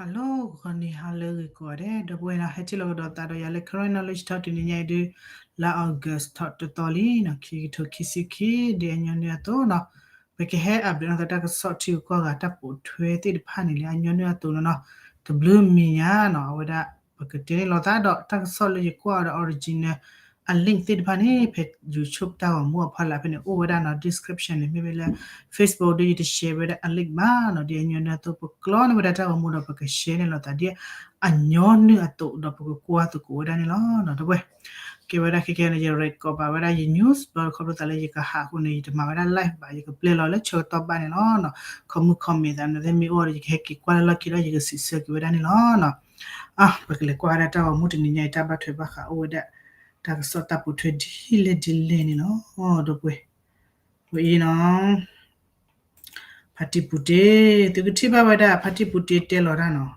Hello ဂီၤနံၤဟါလၢအဂ့ၤကိးဂၤဒဲး ဒီပုၢ်ဝဲၢ်နီၤ ဟဲထံၣ်လိာ်ကဒီးသးဒီးယၤလၢ Karen Knowledge Talk တနံၤညါအံၤဒုး လါ August ထီၣ်တသီလံနီၤ ခံကထိခံဆံခံ ဒ်အညီနုၢ်အသိးနီၤ ပကဟဲ update နီၤသးတၢ်ကစီၣ်ထံဂုၤကီၢ်ဂၤတၢ်ပိာ်ထွဲသ့ၣ်တဖၣ်န့ၣ်လၢအညီနုၢ်အသိးနီၤနီၤ တဘျုးမံၤညါနီၤ အဝဲဒၣ် ပကတဲန့ၢ်လိာ်သးဒီးတၢ်ကစီၣ်လၢယကွၢ်အီၤဒီး original အ link သ့ၣ်တဖၣ်န့ၣ် ဖဲ YouTube တၢ်ဂီၤမူအဖီလာ်ဖဲန့ၣ် အိၣ်ဝဲဒၣ်နီၤ description န့ၣ် မ့မ့ၢ်လၢ Facebook ဒ်ယတ share ဝဲဒၣ်အ link ဘၣ်နီၤ ဒ်အညီနုၢ်အသိး ပကျီန့ၢ်ဝဲဒၣ်တၢ်ဂီၤမူဒီး ပက share န့ၢ်လိာ်သးဒ်အညီနုၢ်အသိးဒီး ပကကွၢ်သကိးဝဲဒၣ်န့ၣ်လီၤနီၤ ဒီပုၢ်ဝဲၢ် ကဲဝဲဒၣ်ခဲကဲန့ၣ် ယ record ဘၣ်ဝဲဒၣ်ယ news ဘျီခီဖျိသးလၢယကဟးအဃိန့ၣ် ယတမၤဝဲဒၣ် live ဘၣ် ယကပျဲလီၤလၢဆၢကတီၢ်ဘၣ်န့ၣ်လီၤနီၤ comment comment သးန့ၣ် မ့ၢ်အိၣ်ဒီး ယကဟဲက့ၤကွၢ်လၢလီၢ်ခံဒီး ယကစံးဆၢက့ၤဝဲဒၣ်န့ၣ်လီၤနီၤ အါ ပကလဲၤကွၢ်ဝဲဒၣ်တၢ်ဂီၤမူတနံၤညါအံၤ တၢ်ဘၣ်ထွဲဘၣ်ဃးအိၣ်ဝဲဒၣ် တၢ်ကစီၣ်တၢ်ပိာ်ထွဲဒ်လဲၣ်ဒ်လဲၣ်န့ၣ်လီၤ ဒီပုၢ်ဝဲၢ် ဝဲအံၤနီၤ ဖါတံၢ်ပူၤတ့ၢ် သုကထံၣ်ဘၣ်ဝဲဒၣ် ဖါတံၢ်ပူၤတ့ၢ်တဲလီၤတၢ်နီၤ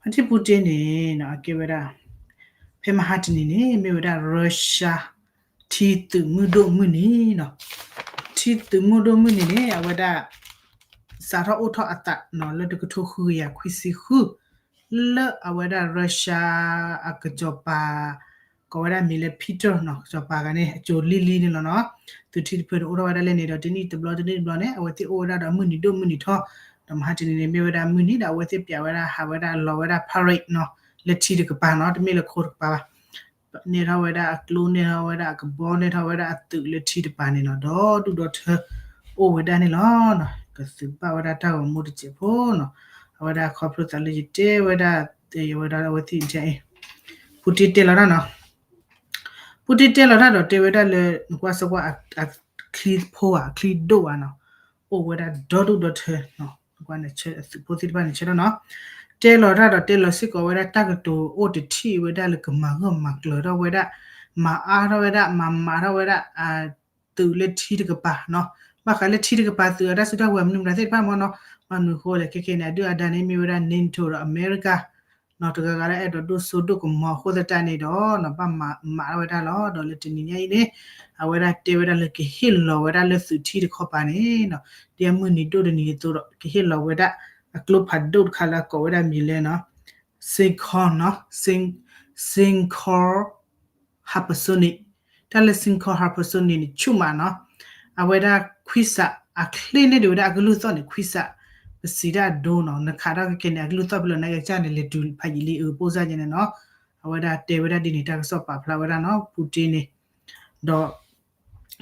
ဖါတံၢ်ပူၤတ့ၢ်န့ၣ်နီၤ အကဲဝဲဒၣ် ဖဲမဟါတနံၤန့ၣ် မ့ၢ်ဝဲဒၣ် Russia ထံသုးမုၢ်ဒိၣ်မုၢ်နံၤနီၤ ထံသုးမုၢ်ဒိၣ်မုၢ်နံၤန့ၣ် အဝဲဒၣ် စးထီၣ်အိၣ်ထီၣ်အသးနီၤ လၢတကထိဃုကယၤခွံဆံဃု လၢအဝဲဒၣ် Russia အကစီၤပၤ ကိးဝဲဒၣ်မံၤလၢ Peter နီၤ ကစီၤပၤဂၤန့ၣ် အစိၤလံလံန့ၣ်လီၤနီၤ သုးထံတဖျၢၣ်န့ၣ် အိၣ်ထီၣ်ဝဲဒၣ်လၢန့ၣ်ဒီး တနံၣ်တဘျီ တနံၣ်တဘျီန့ၣ် အဝဲသ့ၣ်အိၣ်ဝဲဒၣ်ဒီးမုၢ်နံၤဒိၣ်မုၢ်နံၤထီ ဒီးမဟါတနံၤန့ၣ် မ့ၢ်ဝဲဒၣ်မုၢ်နံၤဒီး အဝဲသ့ၣ်ပျးဝဲဒၣ် ဟးဝဲဒၣ်လီၤဝဲဒၣ် parade နီၤ လၢထံတကပၤနီၤ တမ့ၢ်လၢခိတကပၤဘၣ် နဲၣ်ထီၣ်ဝဲဒၣ်အကျိ နဲၣ်ထီၣ်ဝဲဒၣ်အကဘီ နဲၣ်ထီၣ်ဝဲဒၣ်အသုးလၢထံတကပၤန့ၣ်နီၤ ဒီဒူၣ်ဒီထၢ အိၣ်ဝဲဒၣ်န့ၣ်လီၤနီၤ ကသုးဘၣ်ဝဲဒၣ်တၢ်ဂီၤမူတစဲးဖိနီၤ အဝဲဒၣ်ခီဖျိသးလၢယတဲဝဲဒၣ် တဲဝဲဒၣ်အဝဲသ့ၣ်န့ၣ် ပူၤတ့ၢ်တဲလီၤတၢ်နီၤ ပူၤတ့ၢ်တဲလီၤတၢ်ဒီးတဲဝဲဒၣ်လၢ နကွၢ်စ့ၢ်ကီး အချံဖိဧါ အချံဒိၣ်ဧါနီၤ အိၣ်ဝဲဒၣ်ဒီဒူၣ်ဒီထၢနီၤ နကွၢ်န့ၣ် အသုးဖိသ့ၣ်တဖၣ်န့ၣ်ဆၢထၢၣ်နီၤ တဲလီၤတၢ်ဒီးတဲလီၤစ့ၢ်ကီးဝဲဒၣ်တၢ်ကတိၤအိၣ်တထံၣ်ဝဲဒၣ်လၢကမၤဂၢၢ်မၤကျၢၤထီၣ်ဝဲဒၣ် မၤအါထီၣ်ဝဲဒၣ် မၤမးထီၣ်ဝဲဒၣ် သုးလၢထံတကပၤနီၤ ဘၣ်ဃးလၢထံတကပၤသုးအတၢ်စုတၢ်ဝဲၤမနုၤမတၤသ့ၣ်တဖၣ်မ့ၢ်နီၤ ဘၣ်မနုၤအဃိလဲၣ် ခဲခဲန့ၣ် အဒုၣ်အဒါန့ၣ် မ့ၢ်ဝဲဒၣ် NATO ဒီးအမဲရကၤ နီၤ တဂၤဂၤလၢအဲၣ်ဒိးဒိၣ်စိဒိၣ်ကမီၤအဃိသတးန့ၣ်ဒီး ဘၣ်မၤမးထီၣ်ဝဲဒၣ်လီၤ ဒီးလၢတနံၤညါအံၤန့ၣ် အဝဲဒၣ်တဲဝဲဒၣ်လၢကဟ့ၣ်လီၤဝဲဒၣ်လၢသုးထံတခီပၤန့ၣ်နီၤ ဒ်အမုၢ်နံၤဒိၣ်တနံၤအသိးဒီး ကဟ့ၣ်လီၤဝဲဒၣ် အကျိဖးဒိၣ်တခါလၢအကိးဝဲဒၣ်မံၤလၢနီၤ Synchrone နီၤ Syn- Synchrone hypersonic တၢ်လၢ Synchrone hypersonic န့ၣ် ဆူၣ်မးနီၤ အဝဲဒၣ်ခွံစး အချ့န့ၢ်ဒံးဝဲဒၣ်အကလုၢ်သီၣ်န့ၣ် ခွံစး ပစံးတၢ်အဒိနီၤ နခးထီၣ်ကကဲန့ၣ် အကလုၢ်သီၣ်ဖဲလဲၣ် နကစၢ်န့ၣ် လဲၤတုၤဖးယံာ်လံအပိၢ်စၢ်ယဲန့ၣ်နီၤ အဝဲဒၣ်တဲဝဲဒၣ်ဒ်န့ၣ် တၢ်ကစီၣ်ပာ်ဖျါဝဲဒၣ်နီၤ ပူၤတ့ၢ်န့ၣ် ဒီး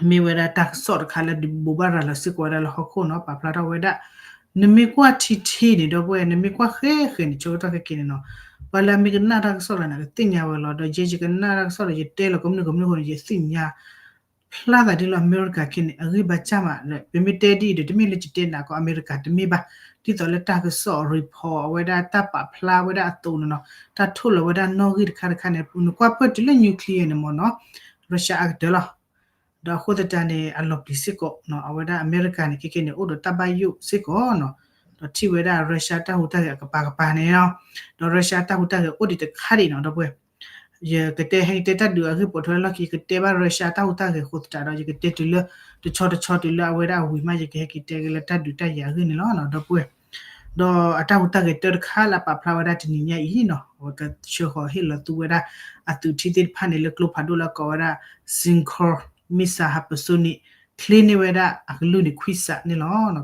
မ့ၢ်ဝဲဒၣ်တၢ်ကစီၣ်တခါလၢဒုးဘိးဘၣ်ရၤလီၤစ့ၢ်ကီးဝဲဒၣ်လၢဟီၣ်ခိၣ်နီၤ ပာ်ဖျါထီၣ်ဝဲဒၣ် နမ့ၢ်ကွၢ်ထံထံန့ၣ် ဒီပုၢ်ဝဲၢ် နမ့ၢ်ကွၢ်ဃဲဃဲန့ၣ် ဆၢကတီၢ်ခဲကဲန့ၣ်နီၤ ပှၤလၢအမ့ၢ်ကနၣ်တၢ်ကစီၣ်တဂၤန့ၣ် ကသ့ၣ်ညါဝဲလီၤ ဒီးယဲယကနၣ်တၢ်ကစီၣ်ဒီး ယတဲလီၤကမျၢၢ်ကမျၢၢ်အဃိန့ၣ် ယသ့ၣ်ညါ ဖျါသးဒ်လၢအမဲရကၤခဲန့ၣ် အဂံၢ်ဘါစၢ်မး ပမ့ၢ်တဲဒ်အံၤဒီး တမ့ၢ်လၢယတဲနၤကီးအမဲရကၤတမ့ၢ်ဘၣ် ဒ်သိးလၢတၢ်ကစီၣ် report အဝဲဒၣ်တၢ်ပာ်ဖျါဝဲဒၣ်အသိးန့ၣ်နီၤ တၢ်ထိၣ်လီၤဝဲဒၣ်နီၣ်ဂံၢ်တခါတခါန့ၣ် နကွၢ်ပၢၢ်တုၤလၢ nuclear န့ၣ်မ့ၢ်နီၤ Russia အကတၢၢ်လီၤ ဒီးအဃိသတးန့ၣ် အလီၤပျံၤစ့ၢ်ကီးနီၤ အဝဲဒၣ်အမဲရကၤန့ၣ် ခဲကဲန့ၣ် အိၣ်ဒီးတၢ်ဘၣ်ယိၣ်စ့ၢ်ကီးနီၤ ဒီးထံၣ်ဝဲဒၣ် Russia တၢ်ဟူးတၢ်ဂဲၤအကပၤကပၤန့ၣ်နီၤ ဒီး Russia တၢ်ဟူးတၢ်ဂဲၤအိၣ်ဒံးတခါဒံးနီၤ ဒီပုၢ်ဝဲၢ် ယကတဲဟဲကတဲတၢ်ဒုးအဂ့ၢ်ပိာ်ထွဲလီၢ်ခံ ယကတဲဘၣ် Russia တၢ်ဟူးတၢ်ဂဲၤအဃိသတးဒီး ယကတဲတုၤလၢ တဆီတဆီတုၤလၢအဝဲဒၣ်အဝံၤမး ယကဟဲက့ၤတဲက့ၤလၢတၢ်ဒုးတၢ်ယၤအဂ့ၢ်န့ၣ်လီၤ ဒီပုၢ်ဝဲၢ် ဒီးအတၢ်ဟူးတၢ်ဂဲၤတၢ်တခါလၢအပာ်ဖျါဝဲဒၣ်တနံၤညါအံၤနီၤ အဝဲကဆှၢဃီၤဟ့ၣ်လီၤသူဝဲဒၣ် အသုးထံသ့ၣ်တဖၣ်န့ၣ် လၢကျိဖးဒိၣ်လၢအကိးဝဲဒၣ် Synchrone missile hypersonic ချ့န့ၢ်ဝဲဒၣ်အကလုၢ်န့ၣ် ခွံစးန့ၣ်လီၤ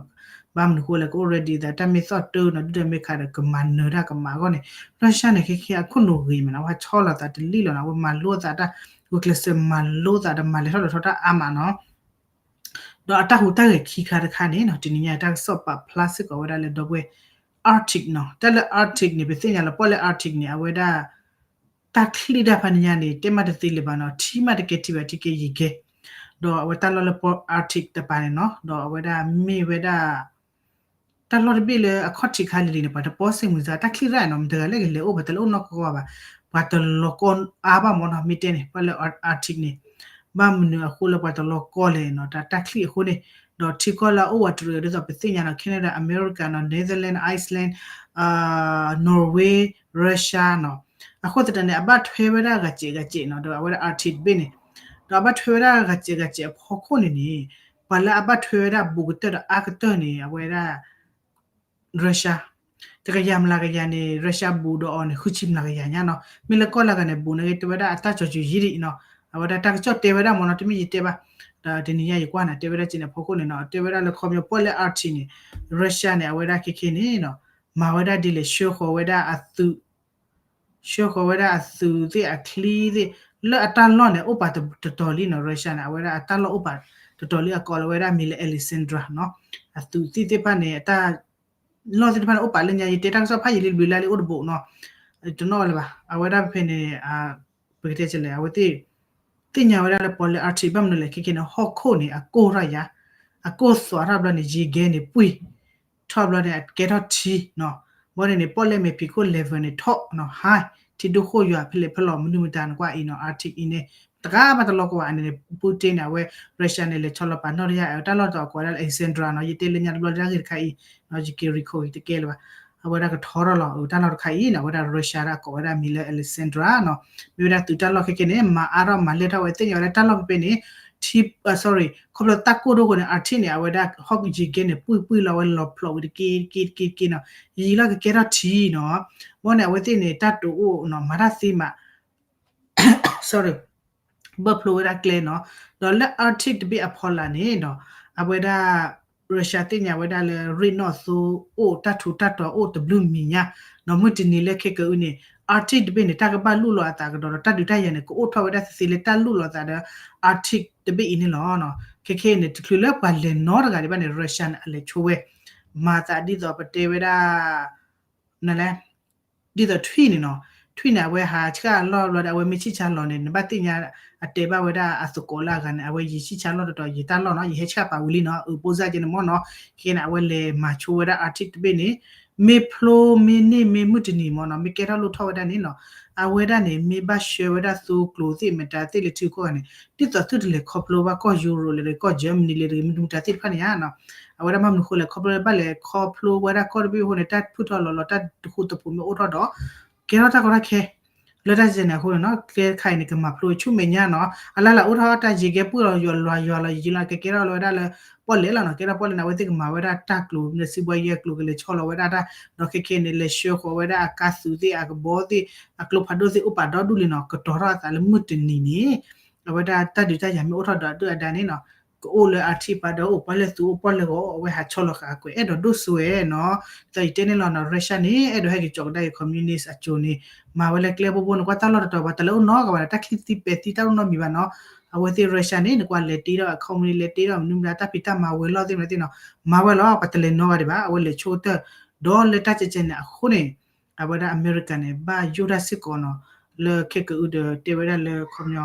ဘၣ်မနုၤအဃိလဲၣ် ကအိၣ် ready သးတၢ်မ့ၢ်သီၣ်တၢ်နီၤ ဒုၣ်ဒါမဲာ်ခးဒီး ကမၤနၢၤတၢ်ကမၤအဂီၢ်န့ၣ် Russia န့ၣ် ခဲခဲအခိၣ်နူာ်ဂ့ၤမးနီၤ အဝဲဆီလီၤသးတလံၣ်လီၤနီၤ အဝဲမၤလိသးတၢ် ဂုာ်ကျဲးစၢးမၤလိသးဒီးမၤလဲၤထီၣ်လဲၤထီတၢ်အါမးနီၤ ဒီးအတၢ်ဟူးတၢ်ဂဲၤခံခါတခါန့ၣ်နီၤ တနံၤညါတၢ်ကစီၣ်ပာ်ဖျါစ့ၢ်ကီးဝဲဒၣ်လၢ ဒီပုၢ်ဝဲၢ် Arctic နီၤ တၢ်လၢ Arctic န့ၣ် ပသ့ၣ်ညါလီၤ ပှၤလၢ Arctic န့ၣ် အဝဲဒၣ် တၢ်ချံၣ်တၢ်ဖးနံၤညါန့ၣ် တဲမးတသ့လၢၤဘၣ်နီၤ ထံမးတကဲထံဘၣ် ထံကဲယံၤကဲ ဒီးအဝဲတၢ်လီၢ်လၢပှၤ Arctic တပၤန့ၣ်နီၤ ဒီးအဝဲဒၣ်မ့ၢ်ဝဲဒၣ် တၢ်လီၢ်တဘ့ၣ်လၢအခီၣ်ထံးခါလံၤလံၤန့ၣ် ပှၤတပီၢ်စ့ၢ်မုာ်စၢ် တၢ်ချံၣ်ရၣ်နီၤ မတၤတဂၤလၢကလဲၤအိၣ် ပှၤတလဲၤအိၣ်နီၢ်ကီၢ်ဘၣ် ပှၤတလီၤကီအါဘၣ်မ့ၢ်နီၤ မ့ၢ်တဲန့ၣ် ပှၤလၢ Arctic န့ၣ် ဘၣ်မနုၤအဃိလၢပှၤတလီၤကီလဲၣ်နီၤ တၢ်တၢ်ချံၣ်အဃိန့ၣ် ဒီးထံကီၢ်လၢအအိၣ်ဝးတရံးဒ်သိးပသ့ၣ်ညါနီၤ Canada America နီၤ Netherlands Iceland Norway Russia နီၤ အဃိသတးန့ၣ် အဘၣ်ထွဲဝဲဒၣ်ဂၤစဲးဂၤစဲးနီၤ ဒီးအဝဲဒၣ် Arctic တဘ့ၣ်န့ၣ် ဒီးအဘၣ်ထွဲဝဲဒၣ်ဂၤစဲးဂၤစဲးအဖီခိၣ်န့ၣ်န့ၣ် ပှၤလၢအဘၣ်ထွဲဝဲဒၣ်ဘူးကတၢၢ်ဒီးအါကတၢၢ်န့ၣ် အဝဲဒၣ် Russia တကယၤမျးကယၤန့ၣ် Russia ဘူးဒီးအီၤန့ၣ် ဃုဆံမျးကယၤညါနီၤ. မ့ၢ်လၢကီၢ်လၢဂၤန့ၣ် ဘူးန့ၣ်ဂ့ၤ တဲဝဲဒၣ်အတၢ်ကၠီၤစူၤယံာ်ဒံးနီၤ. အဝဲဒၣ်တၢ်ကစီၣ်တဲဝဲဒၣ်မ့ၢ်နီၤ, တမ့ၢ်ယတဲဘၣ်. ဒီးတနံၤညါယကွၢ်န့ၣ် တဲဝဲဒၣ်က့န့ၣ် အဖီခိၣ်န့ၣ်နီၤ, တဲဝဲဒၣ်လၢခီပညီပီၣ်လဲၣ် Arctic န့ၣ် Russia န့ၣ် အဝဲဒၣ်ခဲခဲန့ၣ်နီၤ, မၤဝဲဒၣ်ဒ်လဲၣ် ဆှၢဃီၤဝဲဒၣ်အသုး ဆှၢဃီၤဝဲဒၣ်အသုးသ့ၣ်အချံသ့ၣ် လၢအတၢ်လီၢ်န့ၣ် အိၣ်ပာ်တတီၤလံနီၤ. Russia န့ၣ် အဝဲဒၣ်အတၢ်လီၢ်အိၣ်ပာ်တတီၤလံ အကိးလီၤဝဲဒၣ်မံၤလၢ Alexandra နီၤ. အသုးသ့ၣ်သ့ၣ်တဖၣ်န့ၣ် အတၢ်လီၢ်သ့ၣ်တဖၣ်န့ၣ် အိၣ်ပာ်လၢညါ ယတဲတၢ်ကစီၣ်ဖးယံာ်လံ ဘျုးလါလံ အိၣ်တဘူးနီၤ, တနီၣ်ဝဲလၢၤဘၣ်. အဝဲဒၣ်ဖဲန့ၣ် ပကတဲလဲၣ် အဝဲသ့ၣ် သ့ၣ်ညါဝဲဒၣ်လၢပီၣ်လဲၣ် Arctic ဘၣ်မနုၤလဲၣ် ခဲခဲန့ၣ် ဟီၣ်ခိၣ်န့ၣ် အကိၢ်ထီၣ်ယၤ, အကိၢ်သွးထီၣ်ဘျီန့ၣ် ယံၤကဲန့ၣ် ပှံၢ်ထီၣ်ဘျီန့ၣ် အကဲထီၣ်ထံနီၤ. ဘီန့ၣ်န့ၣ် ပီၣ်လဲၣ်မဲာ်ဖံးခိၣ် level န့ၣ် ထီၣ်နီၤ high, ထံဒိၣ်ဃိၣ်ယွၤ ဖဲလဲၣ်ဖဲလဲၣ် မနုၤမတၤနကွၢ်အံၤနီၤ Arctic အံၤန့ၣ် တဂၤဘၣ်တလီၤကဝီၤန့ၣ် Putin န့ၣ် အဝဲ Russia န့ၣ် လဲၤဆီလီၤပာ်နီၣ်တယၢ် အတၢ်လီၢ်တတီၤအကိးဝဲဒၣ်လၢ Alexandra နီၤ. ယတဲလၢညါတဘျီတၢ်ဂ့ၢ်တခါအံၤ ယက့ၤ recall ယတကဲလၢၤဘၣ်. အဝဲဒၣ်ကထီထီၣ်လီၤ တၢ်လီၢ်တခါအံၤနီၤ အဝဲဒၣ် Russia ဒၣ်ကိးဝဲဒၣ်မံၤလၢ Alexandra နီၤ. မ့ၢ်ဝဲဒၣ်သုးတၢ်လီၢ်ခဲခဲန့ၣ် မၤအါထီၣ်မၤလဲၢ်ထီၣ်ဝဲ သ့ၣ်ညါဝဲဒၣ်တၢ်လီၢ်ဖဲဖဲန့ၣ် ထံ sorry ခီဖျိတၢ်ကိၢ်ဒိၣ်ဃိန့ၣ် Arctic န့ၣ် အဝဲဒၣ်ဟီၣ်ယံၤကဲန့ၣ် ပှံၢ်ပှံၢ်လီၤ အဝဲလီၤဖျိးဝံၤတက့တက့တက့တက့နီၤ ယံၤလီၤကကဲထီၣ်ထံနီၤ. ဘီန့ၣ် အဝဲသ့ၣ်န့ၣ် တၢ်တအိၣ်နီၤ မၤတၢ်သ့မး sorry ဘၢၣ်ဖျိဝဲဒၣ်ကျဲနီၤ. ဒီးလၢ Arctic တဘ့ၣ်အဖီလာ်န့ၣ်နီၤ အဝဲဒၣ် Russia သ့ၣ်ညါဝဲဒၣ်လၢ ရ့ၣ်နီၣ်သိအိၣ် တၢ်ထူးတၢ်တီၤအိၣ်တဘျုးမံၤညါနီၤ. မုၢ်တနံၤလၢခဲကအုန့ၣ် Arctic တဘ့ၣ်န့ၣ် တၢ်ကဘၣ်လူၢ်လီၤအသးကဒီးဒီး တၢ်ဒုးတၢ်ယၤန့ၣ် ကအိၣ်ထီၣ်ဝဲဒၣ်သ့သ့လၢတၢ်လူၢ်လီၤသးဒီး Arctic တဘ့ၣ်အံၤန့ၣ်လီၤ. ခဲခဲအံၤန့ၣ် တချုးလၢပှၤလဲၤနီတဂၤဒံးဘၣ်န့ၣ် Russia န့ၣ် အလဲၤဆိဝဲ မၤသးဒ်သိးပတဲဝဲဒၣ် နလဲၣ် ဒ်သိးထွံၣ်န့ၣ်နီၤ, ထွံၣ်န့ၣ် အဝဲဟးဆှၣ်အလီၢ်ဘျီဒီး အဝဲမ့ၢ်ဆံၣ်ဆါလီၤန့ၣ် နဘၣ်သ့ၣ်ညါ အတဲဘၣ်ဝဲဒၣ်အသကိးလၢအဂၤန့ၣ် အဝဲယဆံၣ်ဆါလီၢ်တတီၤ ယတၢ်လီၢ်နီၤ ယဟဲဆှၣ်ပာ်ဝံၤလံနီၤ အၢ ပိၢ်စၢ်ကဲန့ၣ်မ့ၢ်နီၤ, ခဲန့ၣ် အဝဲလဲၤမၤဆိဝဲဒၣ် Arctic တဘ့ၣ်န့ၣ် မ့ၢ်ဖျိမ့ၢ်န့ၢ်မ့ၢ်မုၢ်တနံၤမ့ၢ်နီၤ မ့ၢ်ကဲထီၣ်လိၣ်ထီၣ်ဝဲဒၣ်န့ၣ်နီၤ, အဝဲဒၣ်န့ၣ် မ့ၢ်ဘၣ်ဆှၢဝဲဒၣ်သိကျိၤသ့ၣ်မတၤသ့ၣ်လၢထံဂုၤကီၢ်ဂၤန့ၣ် ဒ်သိးသုတလဲၤခီဖျိဘၣ်ကီၢ် Europe လဲၣ် ကီၢ် Germany လဲၣ် မနုၤမတၤသ့ၣ်တဖၣ်န့ၣ်ဧါနီၤ, အဝဲဒၣ်ဘၣ်မနုၤဃိလဲၣ် ခီဖျိဘၣ်လဲၤခီဖျိဝဲဒၣ်ကီၢ်တဘ့ၣ်အဃိန့ၣ် တၢ်ဖုၣ်ထီၣ်လီၤလီၤ တၢ်တဃူတဖိးမ့ၢ်အိၣ်ထီၣ်ဒီး ကဲထီၣ်တၢ်ကီတၢ်ခဲ လၢတၢ်စဲန့ၣ်အဃိန့ၣ်နီၤ ကျဲတခါအံၤန့ၣ် ကမၤဖျိဆူမဲာ်ညါနီၤ အလၢ်လၢ်အိၣ်ထီၣ်တၢ်ယံၤကဲပှံၢ်လီၤယွၤလီၤယွၤလီၤယံၤလီၤ ကကဲထီၣ်လီၤဝဲဒၣ်လၢ ပီၣ်လဲၣ်လီၤနီၤ ကဲထီၣ်ပီၣ်လဲၣ်န့ၣ် အဝဲသ့ၣ်ကမၤဝဲဒၣ်တၢ်ကျိၤ မ့ၢ်စံးဘှါယဲၢ်ကျိၤ ကလဲၤဆီလီၤဝဲဒၣ်တၢ် ဒီးခဲခဲန့ၣ် လဲၤဆှၢဃီၤဝဲဒၣ်အကါသုးသ့ၣ် အကဘီသ့ၣ် အကျိဖးဒိၣ်သ့ၣ်အိၣ်ပာ်ဒီဒူၣ်လံနီၤ ကတီၤထီၣ်အသးလၢမုၢ်တနံၤန့ၣ် အဝဲဒၣ်တၢ်ဒုးတၢ်ယၤမ့ၢ်အိၣ်ထီၣ်ဒီးဒုၣ်အဒါန့ၣ်နီၤ ကအိၣ်လၢ Arctic ပၤဒီးအိၣ်ပှၤလဲၤသူအိၣ်ပှၤလဲၤဂီၤ အဝဲဟးဆီလီၤဃာ်အကွဲးအဲၣ်ဒိးဒိၣ်စိဝဲနီၤ, ဒ်သိးယတဲန့ၣ်လီၤနီၤ Russia န့ၣ် အဲၣ်ဒိးဟဲက့ၤကၠီၤကဒါက့ၤ communist အစိၤန့ၣ် မၤဝဲလၢကျဲဘိဘိန့ၣ် ကွၢ်တၢ်လီၢ်တတီၤ ပှၤတလဲၤအိၣ်နီတဂၤဘၣ်ဒီး တၢ်ချံသံပဲာ်သံတၢ်အိၣ်နီတမံၤဘၣ်နီၤ, အဝဲသ့ၣ် Russia န့ၣ် နကွၢ်လဲၤတ့ထီၣ် company လဲၤတ့ထီၣ်မနုၤမတၤ တၢ်ဖံးတၢ်မၤဝဲၤလီၢ်သ့ၣ်မတၤသ့ၣ်နီၤ မၤဝဲလီၤ ပှၤတလဲၤနီတဂၤဒံးဘၣ် အဝဲလဲၤဆိကတၢၢ် ဒီးလၢတၢ်ကဲကဲန့ၣ်အဃိန့ၣ် အဝဲဒၣ်အမဲရကၤန့ၣ် ဘၣ်ယိၣ်တၢ်စ့ၢ်ကီးနီၤ, လၢခဲကအုဒီးတဲဝဲဒၣ်လၢခီပညီ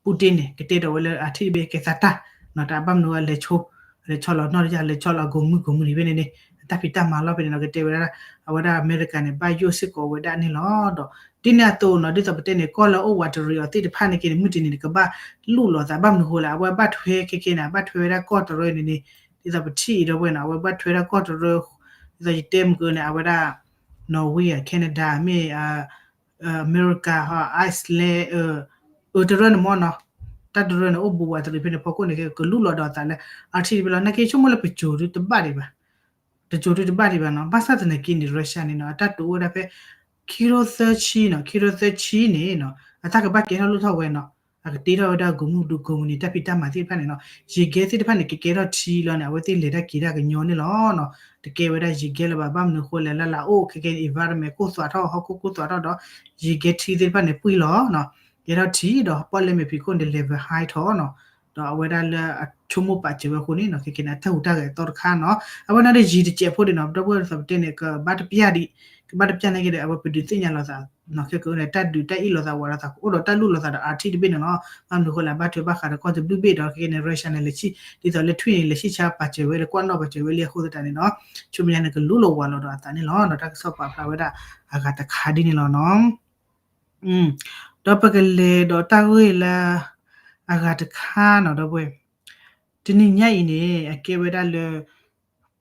Putin န့ၣ် ကတဲဒီးဝဲလၢအထံၣ်တဘ့ၣ်ကဲသးတၢ် နီၤ တၢ်ဘၣ်မနုၤဝဲလဲၤဆိ လဲၤဆီလီၤနီၢ်တယၢ် လဲၤဆီလီၤအဂီၢ်မုၢ်ဂီၢ်မုၢ်န့ၣ်ဖဲန့ၣ်န့ၣ် အတၢ်ဖံးတၢ်မၤလီၢ်ဖဲန့ၣ်နီၤ ကတဲဝဲဒၣ် အဝဲဒၣ်အမဲရကၤန့ၣ် ဘၣ်ယိၣ်စ့ၢ်ကီးဝဲဒၣ်န့ၣ်လီၤ. ဒီးဒ်န့ၣ်အသိးနီၤ ဒ်သိးပတဲန့ၣ် ကီၢ်လၢအိၣ်ဝးတရံးအီၤသ့ၣ်တဖၣ်န့ၣ်က့န့ၣ် မုၢ်တနံၤန့ၣ် ကဘၣ်လူၢ်လိာ်သး ဘၣ်မနုၤဃိလဲၣ် အဝဲဘၣ်ထွဲခဲခဲန့ၣ် ဘၣ်ထွဲဝဲဒၣ်ကီၢ်တရၢန့ၣ်န့ၣ် ဒ်သိးပထံၣ်အံၤဒီးဝဲနီၤ အဝဲဘၣ်ထွဲဒၣ်ကီၢ်တရၢ ဒ်သိးယတဲမုၢ်ကန့ၣ် အဝဲဒၣ် Norway အ Canada မ့ၢ် အမဲရကၤ ဟီ Iceland အၢ တရၢန့ၣ်မ့ၢ်နီၤ တၢ်တရၢန့ၣ် အိၣ်ဘူးဝးတရံးဖဲန့ၣ် ဖီခိၣ်န့ၣ် ကလူၢ်လီၤဒီးအသးလၢ Arctic တဘ့ၣ်လီၤ နာ်က့ဆိကမိၣ်လၢပစိၤဒုတဘၣ်ဒံးဘၣ် တစိၤဒုတဘၣ်ဒံးဘၣ်နီၤ ဘၣ်ဆၣ်သနာ်က့န့ၣ် Russia န့ၣ်နီၤ အတၢ်တိာ်အိၣ်ဝဲဒၣ်ဖဲ ခံကထိသၢဆံနီၤ ခံကထိသၢဆံန့ၣ်နီၤ အတၢ်ကဘၣ်ကဲထီၣ်လိၣ်ထီၣ်ဝဲနီၤ အကတ့ထီၣ်ဝဲဒၣ်ဂီၢ်မုၢ်ဒုးဂီၢ်မုၢ်န့ၣ် တၢ်ဖံးတၢ်မၤသ့ၣ်တဖၣ်န့ၣ်နီၤ ယံၤကဲသ့ၣ်တဖၣ်န့ၣ် ကကဲထီၣ်ထံလီၤန့ၣ် အဝဲသ့ၣ်လဲၤတၢ်က့ၤတၢ်ကညီန့ၣ်လီၤနီၤ တကဲဝဲဒၣ်ယံၤကဲလၢၤဘၣ် ဘၣ်မနုၤဃိလဲၣ် လၢလၢအိၣ်ခဲခဲန့ၣ် environment ကိၢ်သွးထီၣ် ဟီၣ်ခိၣ်ကိၢ်သွးထီၣ်ဒီး ယံၤကဲထံသ့ၣ်တဖၣ်န့ၣ် ပှံၢ်လီၤနီၤ ကဲထီၣ်ထံဒီး ပီၣ်လဲၣ်မဲာ်ဖံးခိၣ်န့ၣ် level high ထီၣ်နီၤ ဒီးအဝဲဒၣ်လၢအဆိကမိၣ်ပာ်စၢၤဝဲအဃိန့ၣ်နီၤ ခဲခဲန့ၣ် အတၢ်ဟူးတၢ်ဂဲၤအသီတခါနီၤ အဝဲန့ၣ်ဒီးယံၤတစဲးဖိဒံးနီၤ ဒီပုၢ်ဝဲၢ်သပတဲန့ၣ် ကဘၣ်တပျၢ်ဒံး ကဘၣ်တပျၢ်နာ်က့ဒီး အဝဲပဒုးသ့ၣ်ညါလိာ်သး နီၤ ခဲကန့ၣ် တၢ်ဒုးတၢ်အ့ၣ်လိာ်သးဝးလိာ်သး ကအိၣ်ဒီးတၢ်လူၢ်လိာ်သးဒီး Arctic တဘ့ၣ်န့ၣ်လီၤ ဘၣ်မနုၤဃိလဲၣ် ဘၣ်ထွဲဘၣ်ဃးဒီးကီၢ်တဘျုးဘ့ၣ်ဒီး ခဲကန့ၣ် Russia န့ၣ် လဲၤဆံၣ် ဒ်သိးလၢထွံၣ်န့ၣ် လဲၤဆံၣ်ဆါပာ်စၢၤဝဲ လဲၤကွၢ်နီၣ်ပာ်စၢၤဝဲလံအဃိသတးန့ၣ်နီၤ ဆူမဲာ်ညါန့ၣ် ကလူလီၤဝးလီၤဒီးအသးန့ၣ်လီၤနီၤ တၢ်ကစီၣ်ပာ်ဖျါဝဲဒၣ် အဂၤတခါဒ်န့ၣ်လီၤနီၤ ဒီးပကလဲၤဒီးတၢ်ဂ့ၢ်လၢ အဂၤတခါနီၤ ဒီပုၢ်ဝဲၢ် တနံၤညါအံၤန့ၣ် အကဲဝဲဒၣ်လၢ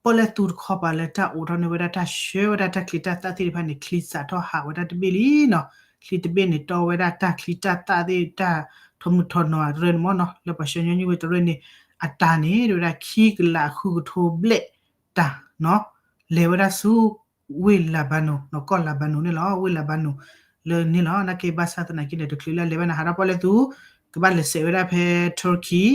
ပီၣ်လဲၣ်သူတခီပၤလၢတၢ်အိးထီၣ်န့ၢ်ဝဲဒၣ်တၢ်ဆှၢဝဲဒၣ်တၢ်ချံတၢ်သၣ်သ့ၣ်တဖၣ်န့ၣ် ချံစးထီၣ်ဟးဝဲဒၣ်တဘ့ၣ်လံနီၤ ချံတဘ့ၣ်န့ၣ် တီဝဲဒၣ်တၢ်ချံတၢ်သၣ်သ့ၣ် တၢ်ထီမုၢ်ထီနီၤတရၢန့ၣ်မ့ၢ်နီၤ လၢပှၤဆှၢညီနုၢ်ဝဲတရၢန့ၣ် အတၢ်န့ၣ် တဲဝဲဒၣ်ခံကလးဃုကထိဘျဲၣ်တၢ်နီၤ လဲၤဝဲဒၣ်ဆူ ဝ့ၢ် Lebanon နီၤ ကီၢ် Lebanon န့ၣ်လီၤ ဝ့ၢ် Lebanon လၢန့ၣ်လီၤ နာ်က့ဘၣ်ဆၣ်သနာ်က့န့ၣ် တချုးလၢအလဲၤဝဲန့ၣ် ဟးထီၣ်ပီၣ်လဲၣ်သူ ကဘၣ်လဲၤစဲးဝဲဒၣ်ဖဲ Turkey,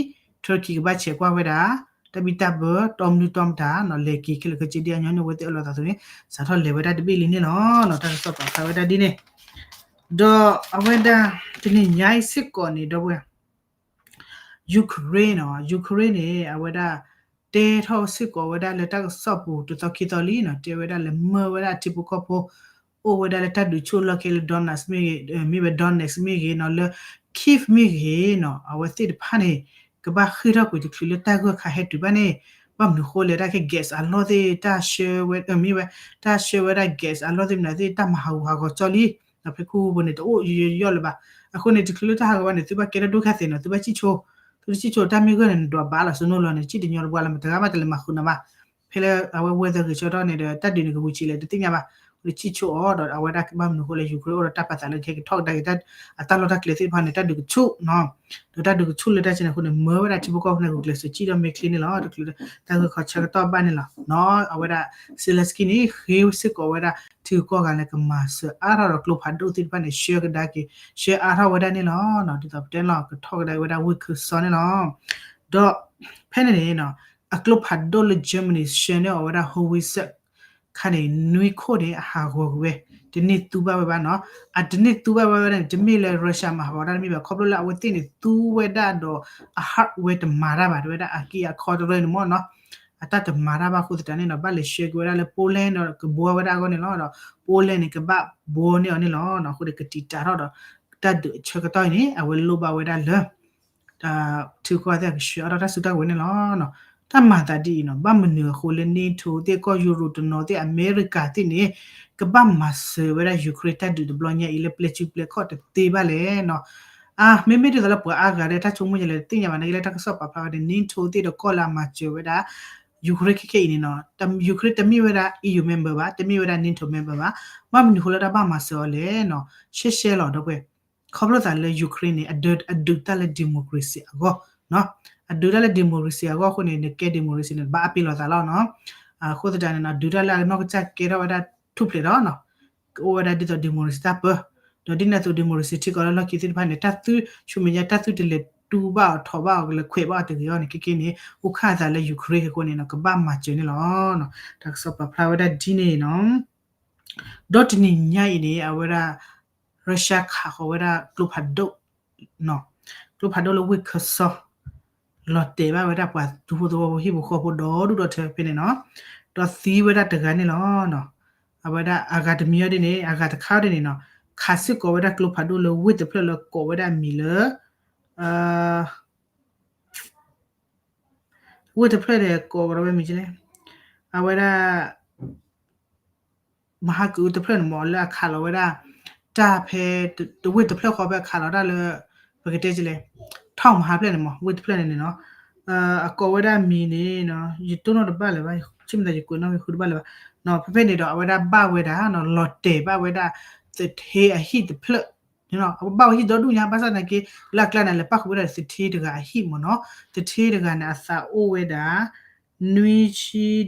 Turkey ကဘၣ်ဆဲးကွၢ်ဝဲဒၣ် တၢ်ဘံၣ်တၢ်ဘၢ တီမနုၤတီမတၤနီၤ လဲၤက့ၤခဲလၢာ်ခဲဆ့ဒ်အညီနုၢ်အဝဲသ့ၣ်အၢၣ်လီၤသးအသိးန့ၣ် စးထီၣ်လဲၤဝဲဒၣ်တဘ့ၣ်လံန့ၣ်လီၤနီၤ တၢ်ကစီၣ်ပာ်ဖျါဝဲဒၣ်ဒ်န့ၣ် ဒီးအဝဲဒၣ် တနံၤညါအံၤစ့ၢ်ကီးန့ၣ် ဒီပုၢ်ဝဲၢ် Ukraine နီၤ Ukraine န့ၣ် အဝဲဒၣ် တဲထီၣ်စ့ၢ်ကီးဝဲဒၣ်လၢတၢ်ကစီၣ်ပူၤတသီခံသီလံနီၤ တဲဝဲဒၣ်လၢမၢဝဲဒၣ်ထံဖိကီၢ်ဖိ အိၣ်ဝဲဒၣ်လၢတၢ်ဒုးဆူၣ်လီၢ်ခံလၢ Donetsk မ့ၢ်ဂ့ၤ မ့ၢ်ဝဲ Donetsk မ့ၢ်ဂ့ၤနီၤ လၢ Kyiv မ့ၢ်ဂ့ၤနီၤ အဝဲသ့ၣ်တဖၣ်န့ၣ် ကဘၣ်ဃ့ၢ်ထီၣ်ကွံာ်တချုးလၢတၢ်ဂၢၢ်ခါဟဲတုၤဘၣ်န့ၣ် ဘၣ်မနုၤဃိလဲၣ် တၢ်ခဲ gas အလီၢ်သ့ၣ် တၢ်ဆှၢဝဲ မ့ၢ်ဝဲ တၢ်ဆှၢဝဲဒၣ် gas အလီၢ်သ့ၣ်မနုၤသ့ၣ် တၢ်မၤဟးဂူာ်ဟးဂီၤကၠီလံ ဖဲခူပူၤန့ၣ် တအိၣ်ယိယိယိလၢၤဘၣ်. အဃိန့ၣ် တချုးလၢတၢ်ဟးဂီၤဘၣ်န့ၣ် သုဘၣ်ကဲထီၣ်ဒိၣ်ခါသ့နီၤ သုဘၣ်စံၣ်ဆိ သုတစံၣ်ဆိတၢ်မ့ၢ်ဂၢၢ်န့ၣ် နဒွးဘၣ်လီၤ စနိလီၤန့ၣ် စံၣ်တညီတပှၢ်လီၤ မတဂၤဘၣ်တလဲၤမၤဃုာ်နၤဘၣ်. ဖဲလၢအဝဲ weather ဂ့ၤဆၢထီၣ်န့ၣ်ဒီး တၢ်ဒုးန့ၣ်ကဝံၤဆံးလဲၣ်တသ့ၣ်ညါဘၣ်. အဃိန့ၣ် စံၣ်ဆိအီၤဒီး အဝဲဒၣ်ဘၣ်မနုၤအဃိလဲၣ် Ukraine အိၣ်ဒီးတၢ်ပာ်သးလၢကဟဲက့ၤထီၣ်ကဒါက့ၤ အတၢ်လီၢ်တၢ်ကျဲသ့ၣ်တဖၣ်န့ၣ် တၢ်ဒုးကဆူၣ်နီၤ ဒီးတၢ်ဒုးကဆူၣ်လၢတၢ်ဆဲန့ၣ်အဃိန့ၣ် မၢဝဲဒၣ်ထံဖိကီၢ်ဖိန့ၣ်ဂုာ်ကျဲးစၢးစံၣ်ထီၣ်မ့ၢ်ချ့န့ၣ်လီၤ. တချုးတၢ်ဂၢၢ်ခီဆၢကတီၢ်ဘၣ်န့ၣ်လီၤနီၤ အဝဲဒၣ် Zelensky န့ၣ် ဃ့စ့ၢ်ကီးဝဲဒၣ် ထံဂုၤကီၢ်ဂၤလၢကမၤစၢၤအါထီၣ်ဒီးကျိဖးဒိၣ်သ့ၣ်တဖၣ်န့ၣ် ဆှၢကဒါက့ၤ ဆှၢအါထီၣ်ဝဲဒၣ်န့ၣ်လီၤ. ဒ်သိးပတဲန့ၣ်လီၤ ကထီၣ်ကဒါဝဲဒၣ်ဝ့ၢ်ခၢၣ်စီန့ၣ်လီၤ. ဒီးဖဲန့ၣ်န့ၣ်နီၤ အကျိဖးဒိၣ်လၢ Germany ဆှၢန့ၢ်အီၤဝဲဒၣ် howitzer ခါန့ၣ် နွံခိၣ်န့ၣ် အဟးဂီၤကွံာ်ဝဲ တန့ၢ်သူဘၣ်ဝဲဘၣ်နီၤ. အတန့ၢ်သူဘၣ်ဝဲဝဲဒၣ်န့ၣ် တမ့ၢ်လၢ Russia မၤဟးဂီၤတၢ်တမ့ၢ်ဘၣ် ခီဖျိလၢအဝဲသ့ၣ်န့ၣ် သူဝဲဒၣ်ဒီး အ hardware တမၤတၢ်ဘၣ် တဝဲဒၣ်အက့ၢ်အခီတရၢန့ၣ်မ့ၢ်နီၤ အတၢ်တမၤတၢ်ဘၣ်အဃိသတးန့ၣ်ဒီး ဘၣ်လဲၤဆှၢက့ၤဝဲဒၣ်လၢ Poland ဒီးကဘှီဝဲဒၣ်အဂီၢ်န့ၣ်လီၤ. ဒီး Poland န့ၣ် ကဘၣ်ဘှီန့ၢ်အီၤန့ၣ်လီၤ. အဃိန့ၣ် ကတံာ်တာ်ထီၣ်ဒီး တၢ်ဒုးအဆၢကတီၢ်အံၤန့ၣ် အဝဲလိၣ်ဘၣ်ဝဲဒၣ်လၢ ထံကီၢ်သ့ၣ်ကဆှၢအါထီၣ်တၢ်စုတၢ်ကဝဲၤန့ၣ်လီၤ. တၢ်မၤသးဒ်အံၤနီၤ ဘၣ်မနုၤအဃိလၢ NATO သ့ၣ် ကီၢ်ယူရိတနီၤသ့ၣ် အမဲရကၤသ့ၣ်န့ၣ် ကဘၣ်မၤစၢၤဝဲဒၣ် Ukraine တၢ်ဒုးတဘျီညါအံၤလၢပျဲၢ်စုပျဲၢ်ခီၣ်တသ့ဘၣ်လဲၣ်နီၤ. အါ မ့မ့ၢ်ဒ်သိးလၢပှၤအါဂၤဒီး တၢ်ဆိကမိၣ်ယဲလဲၣ်တသ့ၣ်ညါဘၣ် နာ်က့လၢတၢ်ကစီၣ်ပာ်ဖျါဝဲန့ၣ် NATO သ့ၣ်ဒီးကီၢ်လၢအမၤစၢၤဝဲဒၣ် Ukraine ခဲခဲအံၤန့ၣ်နီၤ Ukraine တမ့ၢ်ဝဲဒၣ် EU member ဘၣ် တမ့ၢ်ဝဲဒၣ် NATO member ဘၣ် ဘၣ်မနုၤအဃိလၢတၢ်ဘၣ်မၤစၢၤအီၤလဲၣ်နီၤ ရှဲရှဲလီၤ ဒီပုၢ်ဝဲၢ် ခီဖျိသးလၢ Ukraine န့ၣ် အဒုးတၢ်လၢ democracy အဂီၢ်နီၤ အဒုးတၢ်လၢ democracy အဂီၢ်အဃိန့ၣ် နကဲ democracy န့ၣ် ဘၣ်အါပ့ၤလီၤသးလီၤနီၤ. အဃိသတးန့ၣ်နီၤ ဒုးတၢ်လၢအနီၢ်ကစၢ်ကဲထီၣ်ဝဲဒၣ်ထူၣ်ဖျဲးဒီးနီၤ ကအိၣ်ဝဲဒၣ်ဒ်သိး democracy တၢ်ပၢ ဒီးဒ်န့ၣ်အသိး democracy ထံကီၢ်လၢလီၢ်ခံသ့ၣ်တဖၣ်န့ၣ် တၢ်သု ဆူမဲာ်ညါ တၢ်သုတလဲၤတူၢ်ဘၣ်အီၤထီၣ်ဘၣ်အီၤ ကလဲၤခွဲးဘၣ်အီၤတဂ့ၤအီၤန့ၣ် ခဲက့န့ၣ် အိၣ်ခၣ်အသးလၢ Ukraine အဃိန့ၣ်နီၤ ကဘၣ်မၤစၢၤန့ၣ်လီၤ. တၢ်ကစီၣ်ပာ်ဖျါဝဲဒၣ်ဒ်န့ၣ်နီၤ ဒီးတနံၤညါအံၤန့ၣ် အဝဲဒၣ် Russia ခးဃီၤဝဲဒၣ်ကျိဖးဒိၣ် ကျိဖးဒိၣ်လၢဝ့ၢ်ခၢၣ်စီ လီၤတဲာ်ဘၣ်ဝဲဒၣ်ပှၤဒူဖိသဝီဖိဟံၣ်ဖိဃီဖိဒီဒူၣ်ဒီထၢဖဲန့ၣ်နီၤ ဒီးသံဝဲဒၣ်တဂၤန့ၣ်လီၤ. အဝဲဒၣ်အဂၤတမံၤအီၤဒ်န့ၣ် အဂၤတခါအီၤဒ်န့ၣ်နီၤ ခးစ့ၢ်ကီးဝဲဒၣ်ကျိဖးဒိၣ်လၢဝ့ၢ်တဖျၢၣ်လၢကိးဝဲဒၣ်အမံၤလၢ ဝ့ၢ်တဖျၢၣ်န့ၣ် ကိးကဒီးဝဲမံၤလဲၣ် အဝဲဒၣ် မဟါကုတဖျၢၣ်န့ၣ်မ့ၢ်လၢအခးလီၤဝဲဒၣ် တၢ်ဖဲ တဝ့ၢ်တဖျၢၣ်ဃီဖဲအခးလီၤတၢ်လၢ ပကတဲလဲၣ် ထီၣ်မဟါဖျၢၣ်န့ၣ်မ့ၢ် ဝ့ၢ်တဖျၢၣ်န့ၣ်န့ၣ်နီၤ အကိးဝဲဒၣ်မံၤန့ၣ် ယတိၢ်နီၣ်တဘၣ်လၢၤဘၣ် ဆ့ၣ်မတၤယကွဲးနီၣ်ဂ့ၤဃုတဘၣ်လၢၤဘၣ် ဖဲဖဲန့ၣ်ဒီး အဝဲဒၣ်ဘၣ်ဝဲဒၣ်နီၤ လီၤတဲာ်ဘၣ်ဝဲဒၣ် သထ့အဟံၣ်တဖျၢၣ် အဘၣ်ဝဲဟံၣ်ဒီဒူၣ်ညါ ဘၣ်ဆၣ်သနာ်က့ လၢအကျါန့ၣ် လဲၤပၣ်ဃုာ်ဝဲဒၣ်သထ့တဂၤအဟံၣ်မ့ၢ်နီၤ သထ့တဂၤန့ၣ် အသးအိၣ်ဝဲဒၣ် နွံဆံဒီး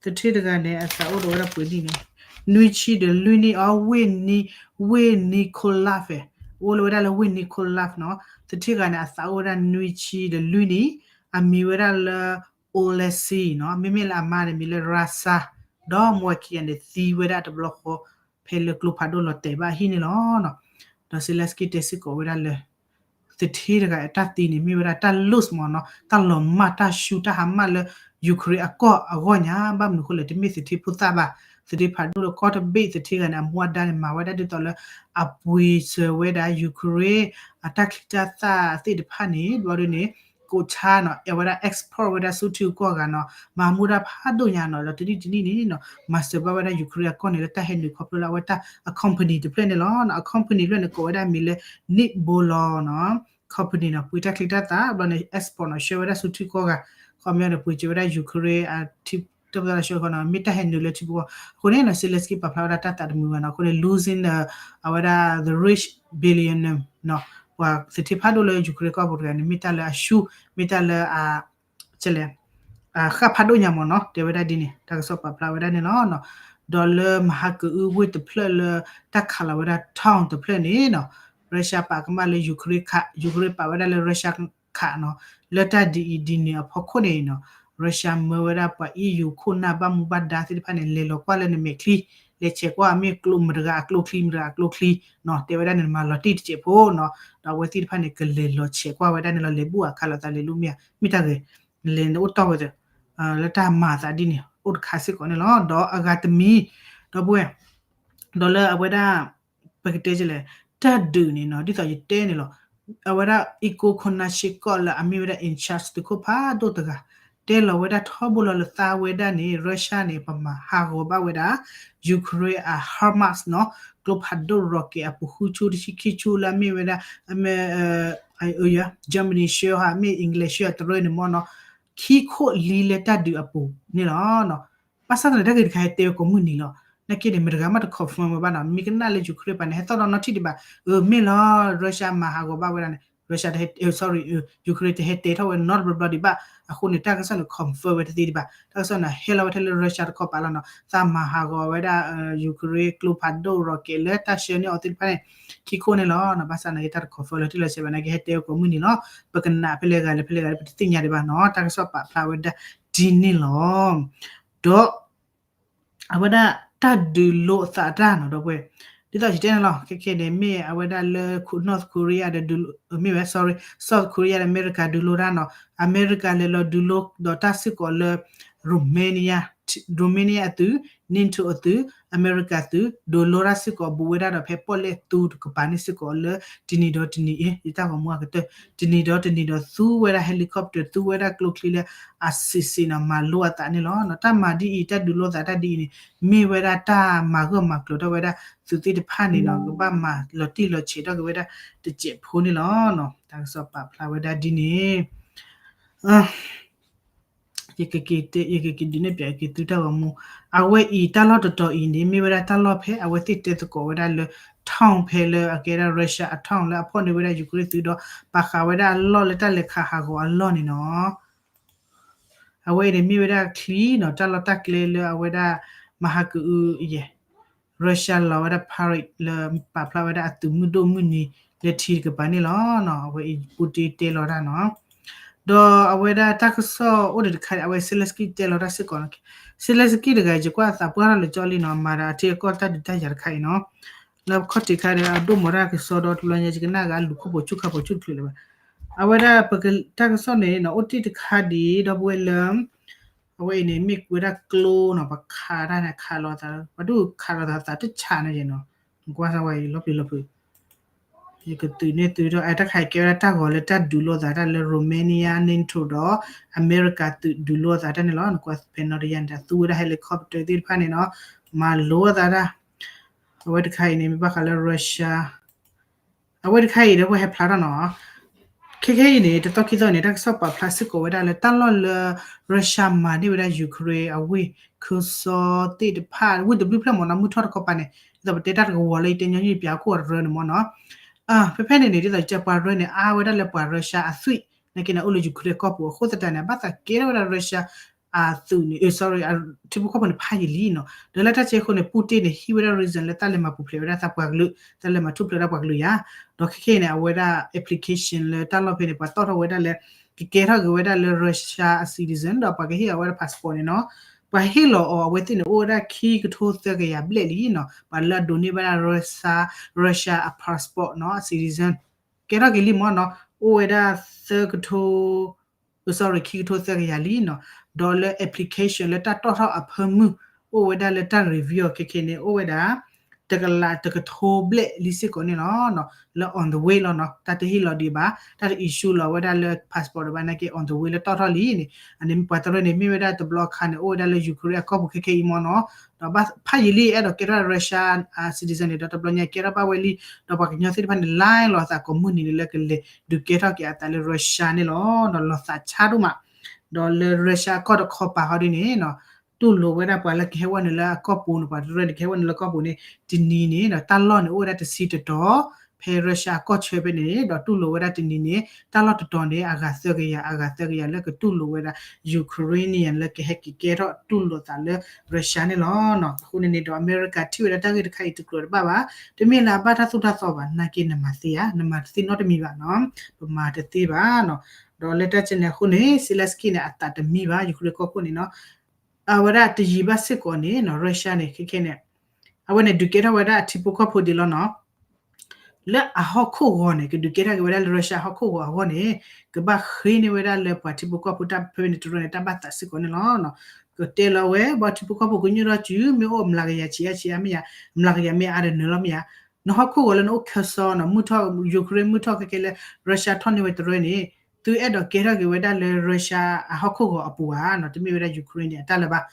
သထ့တဂၤန့ၣ် အသးအိၣ်ဒီးဝဲဒၣ်ပှဲၤနံၣ်န့ၣ် နွံဆံဒီးလွံၢ်နံၣ်အီၤ ဝ့ၢ်နံၣ် ဝ့ၢ် Nikolaev အိၣ်လၢဝဲဒၣ်လၢဝ့ၢ် Nikolaev နီၤ သထ့တဂၤန့ၣ် အသးအိၣ်ဝဲဒၣ်နွံဆံဒီးလွံၢ်နံၣ် အမံၤဝဲဒၣ်လၢ Oleksiy နီၤ မ့မ့ၢ်လၢအမါန့ၣ် မံၤလၢ Rasa ဒီးမိၢ်ဝၤခံဂၤန့ၣ် သံဝဲဒၣ်တဘျီဃီ ဖဲလၢကျိဖးဒိၣ်လီၤတဲာ်ဘၣ်အဟံၣ်န့ၣ်လီၤ. ဒီး Zelensky တဲစ့ၢ်ကီးဝဲဒၣ်လၢ သထ့တဂၤအတၢ်သံန့ၣ် မ့ၢ်ဝဲဒၣ်တၢ် loss မ့ၢ်နီၤ တၢ်လီၤမၢ်တၢ်ဆူၣ်တၢ်ဟါမၢ်လၢ Ukraine အကီၢ်အဂီၢ်ညါ ဘၣ်မနုၤအဃိလဲၣ် တမ့ၢ်သထ့ဖိသၣ်ဘၣ် သထ့ဖးဒိၣ်လၢကီၢ်တဘ့ၣ် သထ့တဂၤန့ၣ် အမူအဒါန့ၣ် မၤဝဲဒၣ်ဒ်သိးလၢ အပှ့ၤစၢၤဝဲဒၣ် Ukraine အတၢ်ချံတၢ်သၣ်သ့ၣ်တဖၣ်န့ၣ် ဘျီဒ်န့ၣ် ကိးဆါနီၤ အဲၣ်ဝဲဒၣ် export ဝဲဒၣ်ဆူထံဂုၤကီၢ်ဂၤနီၤ မၤမူဒါဖးဒိၣ်ညါနီၤ ဒီးတနံၣ်တနံၣ်န့ၣ်နီၤ မၤစၢၤဘၣ်ဝဲဒၣ် Ukraine အကီၢ်န့ၣ်လၢတၢ်ဟဲနုာ်ခီဖျိလၢအဝဲတၢ်အ company တဖျၢၣ်န့ၣ်လီၤ. အ company တဖျၢၣ်န့ၣ် ကိးဝဲဒၣ်မံၤလၢ Nitbolo နီၤ company နီၤ ပှ့ၤတၢ်ချံတၢ်သၣ် ဘျီန့ၣ် export နီၤ ဆှၢဝဲဒၣ်ဆူထံဂုၤကီၢ်ဂၤ ခီပညီန့ၣ် ပှ့ၤစၢၤဝဲဒၣ် Ukraine အထံ တၢ်ပသးဆှၢခီနီၤ မ့ၢ်တၢ်ဟဲနုာ်လၢထံဖိကီၢ် အဃိန့ၣ်နီၤ Zelensky ပာ်ဖျါဝဲဒၣ်တၢ်သးတမုာ်ဘၣ်နီၤ အဃိန့ၣ် losing the အဝဲဒၣ် the rich billionaire နီၤ ပှၤသထ့ဖးဒိၣ်လၢ Ukraine ကီၢ်ပူၤတဂၤန့ၣ် မ့ၢ်တၢ်လၢအဆူၣ် မ့ၢ်တၢ်လၢအ ကလဲၣ် ဃၣ်ဖးဒိၣ်ညါမ့ၢ်နီၤ တဲဝဲဒၣ်ဒ်န့ၣ် တၢ်ကစီၣ်ပာ်ဖျါဝဲဒၣ်န့ၣ်လီၤ. ဒီးလၢမၤဟးကၢအူဝ့ၢ်တဖျၢၣ်လၢ တၢ်ခးလီၤဝဲဒၣ် town တဖျၢၣ်န့ၣ်နီၤ Russia ပာ်ကမၣ်လၢ Ukraine ခး Ukraine ပာ်ဝဲဒၣ်လၢ Russia ခးနီၤ လၢတၢ်ဒ်အံၤဒ်န့ၣ်အဖီခိၣ်န့ၣ်နီၤ Russia မၢဝဲဒၣ်ပှၤ E U ခိၣ်နၢ်ဘၣ်မူဘၣ်ဒါသ့ၣ်တဖၣ်န့ၣ် လဲၤလီၤကွၢ်လၢနမဲာ်ချံ လဲၤဆဲးကွၢ်မ့ၢ်ကျိမတဂၤအကျိချံ မတဂၤအကျိချံနီၤ တဲဝဲဒၣ်န့ၣ် မၤလီၤတံၢ်တစဲးဖိနီၤ ဒီးအဝဲသ့ၣ်တဖၣ်န့ၣ် ကလဲၤလီၤဆဲးကွၢ်ဝဲဒၣ်န့ၣ်လီၤ လဲၤဘူၣ်အခါလီၤသးလဲၤလူမ့ၢ်ဧါ မ့ၢ်တၢ်ဂ့ၤ လဲၤနအိၣ်တီၢ်ဝဲသ့ လၢတၢ်မၤသးဒ်န့ၣ် အိၣ်တခါစ့ၢ်ကီးန့ၣ်လီၤ. ဒီးအဂၤတမံၤ ဒီပုၢ်ဝဲၢ် ဒီးလၢအဝဲဒၣ် ပကတဲလဲၣ် တၢ်ဒုးန့ၣ်နီၤ ဒ်သိးယတဲန့ၣ်လီၤ အဝဲဒၣ် Igor Konashenkov လၢအမ့ၢ်ဝဲဒၣ် in charge သုးခိၣ်ဖးဒိၣ်တဂၤ တဲလီၤဝဲဒၣ်ထီဘိလီၤလၢသးဝဲဒၣ်န့ၣ် Russia န့ၣ် ပမၤဟးဂီၤဘၣ်ဝဲဒၣ် Ukraine အ HIMARS နီၤ ကျိဖးဒိၣ် rocket အပူၤဃုဆူတဆံခံဆူလၢအမ့ၢ်ဝဲဒၣ် အမ့ၢ် Germany ဆှၢဟး မ့ၢ် English ဆှၢ တရၢန့ၣ်မ့ၢ်နီၤ ခံခိၣ်လံလၢတၢ်ဒုးအပူၤန့ၣ်လီၤ. ဘၣ်ဆၣ်သနာ်က့ တၢ်ဂ့ၢ်တခါဟဲတဲဝဲကိးမုၢ်နံၤလီၤ. နာ်က့န့ၣ် မတဂၤမးတ confirm ဝဲဘၣ်နီၤ. မ့ၢ်ကနၣ်လၢ Ukraine ပှၤန့ၣ် ဟဲသီၣ်ဒီးနီၣ်ထံၣ်ဒံးဘၣ်. အၢ မ့ၢ်လီၤ Russia မၤဟးဂီၤဘၣ်ဝဲဒၣ်န့ၣ် Russia တဟဲ sorry Ukraine တဟဲတဲထီၣ်ဝဲနီတဘျီဘျီဒံးဘၣ်. အဃိန့ၣ် တၢ်ကစီၣ်န့ၣ် confirm ဝဲတသ့ဒံးဘၣ်. တၢ်ကစီၣ်န့ၣ် ဟဲလီၤဝဲထဲလၢ Russia တခီပၤလီၤနီၤ. သးမၤဟးဂီၤဝဲဒၣ် Ukraine ကျိဖးဒိၣ် rocket လၢတၢ်ဆှၢန့ၢ်အီၤသ့ၣ်တဖၣ်န့ၣ် ခံခိၣ်န့ၣ်လီၤ. ဘၣ်ဆၣ်သနာ်က့ တၢ်တ confirm လီၤတံၢ်လီၤဆဲးဘၣ်နာ်က့ ဟဲတဲဝဲကိးမုၢ်နံၤလီၤ. ပကနၣ်ဖဲလဲၣ်ဂၤလၢဖဲလဲၣ်ဂၤလၢ ပတသ့ၣ်ညါဒံးဘၣ်နီၤ. တၢ်ကစီၣ်ပာ်ဖျါဝဲဒၣ်ဒ်န့ၣ်လီၤ. ဒီး အဝဲဒၣ်တၢ်ဒုးလိအသးတၢ်နီၤ ဒီပုၢ်ဝဲၢ် ဒ်သိးယတဲန့ၣ်လီၤ. ခဲခဲန့ၣ် မ့ၢ်အဝဲဒၣ်လၢ North Korea ဒီး မ့ၢ်ဝဲ sorry South Korea ဒီး အမဲရကၤဒုးလိတၢ်နီၤ. အမဲရကၤလဲၤလီၤဒုးလိဒီးတၢ်စ့ၢ်ကီးလၢ Romania Romania အသုး NATO အသုး အမဲရကၤသုး ဒုးလိတၢ်စ့ၢ်ကီးဘူးဝဲဒၣ်ဒီးဖဲပီၣ်လဲၣ်သူတကပၤန့ၣ်စ့ၢ်ကီးလၢ တနံၤဒီးတနံၤ အ့ ယတၢ်ဂီၤမူအကတၢၢ် တနံၤဒီးတနံၤဒီးသူဝဲဒၣ် helicopter သူဝဲဒၣ်ကျိချံလၢအဆံးဆံးနီၤ မၤလိအသးန့ၣ်လီၤ. တၢ်မၤဒ်အံၤ တၢ်ဒုးလိသးတၢ်ဒ်အံၤန့ၣ် မ့ၢ်ဝဲဒၣ်တၢ်မၤဂၢၢ်မၤကျၢၤထီၣ်ဝဲဒၣ် သုးသ့ၣ်တဖၣ်န့ၣ်နီၤ ကဘၣ်မၤလီၤတံၢ်လီၤဆဲးထီၣ်က့ၤဝဲဒၣ်တစဲးဖိန့ၣ်လီၤ. တၢ်ကစီၣ်ပာ်ဖျါဝဲဒၣ်ဒ်န့ၣ် ယကက့ၤဒုးနဲၣ်ပၠးက့ၤသုတၢ်ဂီၤမူ အဝဲအံၤတၢ်လီၢ်တတီၤအံၤန့ၣ် မ့ၢ်ဝဲဒၣ်တၢ်လီၢ်ဖဲအဝဲသ့ၣ်တဲသကိးဝဲဒၣ်လၢ town ဖဲလၢအကဲဒၣ် Russia အ town လၢအဖီၣ်န့ၢ်ဝဲဒၣ် Ukraine သုးဒီး ပာ်ဃာ်ဝဲဒၣ်အလီၢ်လၢတၢ်လဲၤခးဟးဂီၤအလီၢ်န့ၣ်နီၤ. အဝဲအံၤန့ၣ်မ့ၢ်ဝဲဒၣ်ချံနီၤ တၢ်လီၢ်တၢ်ကျဲလၢအဝဲဒၣ် မၤဟးကၢအူယဲၢ် Russia လီၤဝဲဒၣ် parade လၢပာ်ဖျါဝဲဒၣ်အသုးမုၢ်ဒိၣ်မုၢ်နံၤလၢထံတကပၤန့ၣ်လီၤ. အဝဲအံၤ Putin တဲလီၤတၢ်နီၤ. ဒီးအဝဲဒၣ်တၢ်ကစီၣ်အိၣ်ဒံးတခါအံၤ အဝဲ Zelensky တဲလီၤတၢ်စ့ၢ်ကီးနီၤ. Zelensky တဂၤ ယကွၢ်အသးပှၢ်ထီၣ်လၢကၠီလံနီၤ မၤဒီးအထံအကီၢ်တၢ်ဒုးတၢ်ယၤတခါအံၤနီၤ. လၢခီၣ်ထံးခါဒီး အဒိၣ်မးတၢ်ကစီၣ်ဒီးတဘျီညါ ယကနၣ်ဂၤလူၤခိၣ်ပိာ်ဆူၣ်ခါပိာ်ဆူၣ်တချုးလၢၤဘၣ်. အဝဲဒၣ်ပကတၢ်ကစီၣ်န့ၣ်နီၤ အိၣ်တ့ၢ်တခါဒံး ဒီပုၢ်ဝဲၢ်လၢ အဝဲအံၤန့ၣ် မ့ၢ်ဝဲဒၣ်ကျိနီၤ ပခးတၢ်န့ၣ် ခးလီၤသး ပှၤဒိၣ်ခးလီၤသးသးတဆးန့ၣ်ယဲနီၤ နကွၢ်စၢ်ဝဲအံၤ လီၤပျံၤလီၤဖုး ယကသုးန့ၢ်သုးထီၣ် အတၢ်ခါအံၤကဲဝဲဒၣ်တၢ်ဂီၤလၢတၢ်ဒုးလိာ်သးတၢ်လၢ Romania NATO ဒီး အမဲရကၤသုးဒုးလိာ်သးတၢ်န့ၣ်လီၤ. နကွၢ်ဖဲနီတယါန့ၣ် တၢ်သူဝဲဒၣ် helicopter သ့ၣ်တဖၣ်န့ၣ်နီၤ မၤလိအသးတၢ် အဝဲတခါအံၤန့ၣ် မ့ၢ်ဘၣ်ဃးလၢ Russia အဝဲတခါအံၤဒီး ပဟဲဖျါထီၣ်နီၤ ခဲခဲအံၤန့ၣ် တသီခံသီန့ၣ် တၢ်ကစီၣ်ပာ်ဖျါစ့ၢ်ကီးဝဲဒၣ်လၢတၢ်လီၢ်လၢ Russia မၤန့ၢ်ဝဲဒၣ် Ukraine အဝ့ၢ်ခၢၣ်စီသ့ၣ်တဖၣ် ဝ့ၢ်တဘျုးဖျၢၣ်မ့ၢ်နီၤ မုၢ်ထီၣ်တခီပၤန့ၣ် ဒ်သိးပတဲတၢ်တကဝီၤလၢယတဲညီနုၢ်ပၠးခိၣ်အရၢန့ၣ်မ့ၢ်နီၤ ဖဲဖဲန့ၣ်န့ၣ် ဒ်သိးကပှၤရၢန့ၣ် အါဝဲဒၣ်လၢပှၤ Russia အသွံၣ် နာ်က့န့ၣ် အိၣ်လၢ Ukraine ကီၢ်ပူၤ အဃိသတးန့ၣ် ဘၣ်သးကဲထီၣ်ဝဲဒၣ် Russia အသုးန့ၣ် sorry ထံဖိကီၢ်ဖိန့ၣ်ဖးယံာ်လံနီၤ ဒီးလၢတၢ်ကဲအဃိန့ၣ် Putin န့ၣ် ဟံးဝဲဒၣ် reason လၢတၢ်လဲၤမၤပူၤဖျဲးဝဲဒၣ်သးပှၤကလုာ် တၢ်လဲၤမၤထူၣ်ဖျဲးဝဲဒၣ်ပှၤကလုာ်ယါ ဒီးခဲခဲအံၤန့ၣ် အဝဲဒၣ် application လၢတၢ်လီၢ်ဖဲန့ၣ် ပှၤတီၣ်ထီၣ်ဝဲဒၣ်လၢ ကကဲထီၣ်က့ၤဝဲဒၣ်လၢ Russia အ citizen ဒီးပှၤကဟ့ၣ်အီၤဝဲဒၣ် passport န့ၣ်နီၤ ပှၤဟ့ၣ်လီၤအီၤအဝဲသ့ၣ်န့ၣ် အိၣ်ဝဲဒၣ်ခံကထိသၢကယၤဘျဲၣ်လံနီၤ ပှၤလၢအဒိးန့ၢ်ဘၣ်ဒၣ် Russia အ passport နီၤ အ citizen ကဲထီၣ်က့ၤလံမ့ၢ်နီၤ အိၣ်ဝဲဒၣ်သၢကထိ sorry ခံကထိသၢကယၤလံနီၤ ဒီးလၢ application လၢတၢ်တီၣ်ထီၣ်အဖၢမုၢ် အိၣ်ဝဲဒၣ်လၢတၢ် review အီၤခဲခဲန့ၣ် အိၣ်ဝဲဒၣ် တကလးတကထိဘျဲၣ်လံစ့ၢ်ကီးန့ၣ်လီၤ. လၢ on the way လီၤနီၤ တၢ်တဟ့ၣ်လီၤဒံးဘၣ် တၢ်တ issue လီၤဝဲဒၣ်လၢ passport ဒံးဘၣ်နာ်က့ on the way လၢတီၣ်ထီၣ်လံန့ၣ် အန့ၣ်ပှၤတရၢန့ၣ် မ့ၢ်ဝဲဒၣ်တဘျီအခါန့ၣ် အိၣ်ဝဲဒၣ်လၢ Ukraine အကီၢ်ပူၤခဲခဲအံၤမ့ၢ်နီၤ ဒီးဘၣ်ဖးယံာ်လံအဲၣ်ဒိးကဲထီၣ် Russia citizen န့ၣ် ဒီးတဘျီညါကဲထီၣ်ဘၣ်ဝဲလံ ဒီးပှၤကညီသ့ၣ်တဖၣ်န့ၣ် လါလီၤသးကိးမုၢ်နံၤန့ၣ်လၢကလဲၤဒုးကဲထီၣ်က့ၤအသးလၢ Russia န့ၣ်လီၤ. ဒီးလီၤသးဆါဒိၣ်မး ဒီးလၢ Russia ကီၢ်တခီပၤဟီဒ်န့ၣ်နီၤ တူၢ်လိာ်ဝဲဒၣ်ပှၤလၢကဟဲဝဲနုာ်လၢအကီၢ်ပူၤန့ၣ် ပှၤတရၢန့ၣ် ကဟဲဝဲနုာ်လၢကီၢ်ပူၤန့ၣ် တနံၤန့ၣ်ဒီးတၢ်လီၢ်န့ၣ် အိၣ်ဝဲဒၣ်တဆံတတီၤ ဖဲ Russia အကီၢ်ဆၢဖဲန့ၣ် ဒီးတူၢ်လိာ်ဝဲဒၣ်တနံၤန့ၣ် တၢ်လီၢ်တတီၤန့ၣ် အဂၤသၢကယၤ အဂၤသၢကယၤလၢကတူၢ်လိာ်ဝဲဒၣ် Ukrainian လၢကဟဲက့ၤကဲထီၣ်တူၢ်လိာ်သးလၢ Russia န့ၣ်လီၤ. အဃိန့ၣ်န့ၣ်ဒီး အမဲရကၤထံၣ်ဝဲဒၣ်တၢ်ဂ့ၢ်တခါအံၤတကြၢးတဘၣ်ဘၣ်, တမ့ၢ်လၢအဘၣ်တၢ်သိၣ်တၢ်သီဘၣ်, နာ်က့နမၤသ့ဧါ, နမၤတသ့နီတမံၤဘၣ်နီၤ, ပမၤတသ့ဘၣ်နီၤ. ဒီးလၢတၢ်ကဲန့ၣ်အဃိန့ၣ် Zelensky န့ၣ် အသးတမံဘၣ် Ukraine ကီၢ်ခိၣ်န့ၣ်နီၤ. အဝဲဒၣ်တယံာ်ဘၣ်စ့ၢ်ကီးန့ၣ်နီၤ Russia န့ၣ် ခဲခဲန့ၣ် အဝဲန့ၣ်ဒုးကဲထီၣ်ဝဲဒၣ်အထံဖိကီၢ်ဖိဒံးလီၤနီၤ. လၢအဟီၣ်ခိၣ်ဂီၤန့ၣ် ကဒုးကဲထီၣ်က့ၤဝဲဒၣ်လၢ Russia ဟီၣ်ခိၣ်ဂီၤအဂီၢ်န့ၣ် ကဘၣ်ဃ့န့ၢ်ဝဲဒၣ်လၢပှၤထံဖိကီၢ်ဖိတၢ်ဖဲန့ၣ်တရၢန့ၣ် တၢ်ဘၣ်သးစ့ၢ်ကီးန့ၣ်လီၤ. ကတဲလီၤဝဲ ပှၤထံဖိကီၢ်ဖိကညိၣ်ထီၣ်စု မ့ၢ်အိၣ်မျးကယၤဆံးအါဆံးအါမ့ၢ်ဧါ, မျးကယၤမ့ၢ်အါဒီးနၢၤလီၤမ့ၢ်ဧါ, နဟီၣ်ခိၣ်ဂီၤလၢနအိၣ် Kherson နီၤ မုၢ်ထီၣ် Ukraine မုၢ်ထီၣ်ခဲခဲလၢ Russia ထီၣ်န့ၢ်ဝဲတရၢန့ၣ် သုအဲၣ်ဒိးကဲထီၣ်က့ၤဝဲဒၣ်လၢ Russia အဟီၣ်ခိၣ်ဂီၤအပူၤဧါနီၤ, တမ့ၢ်ဝဲဒၣ် Ukraine န့ၣ် အတၢ်လၢၤဘၣ်.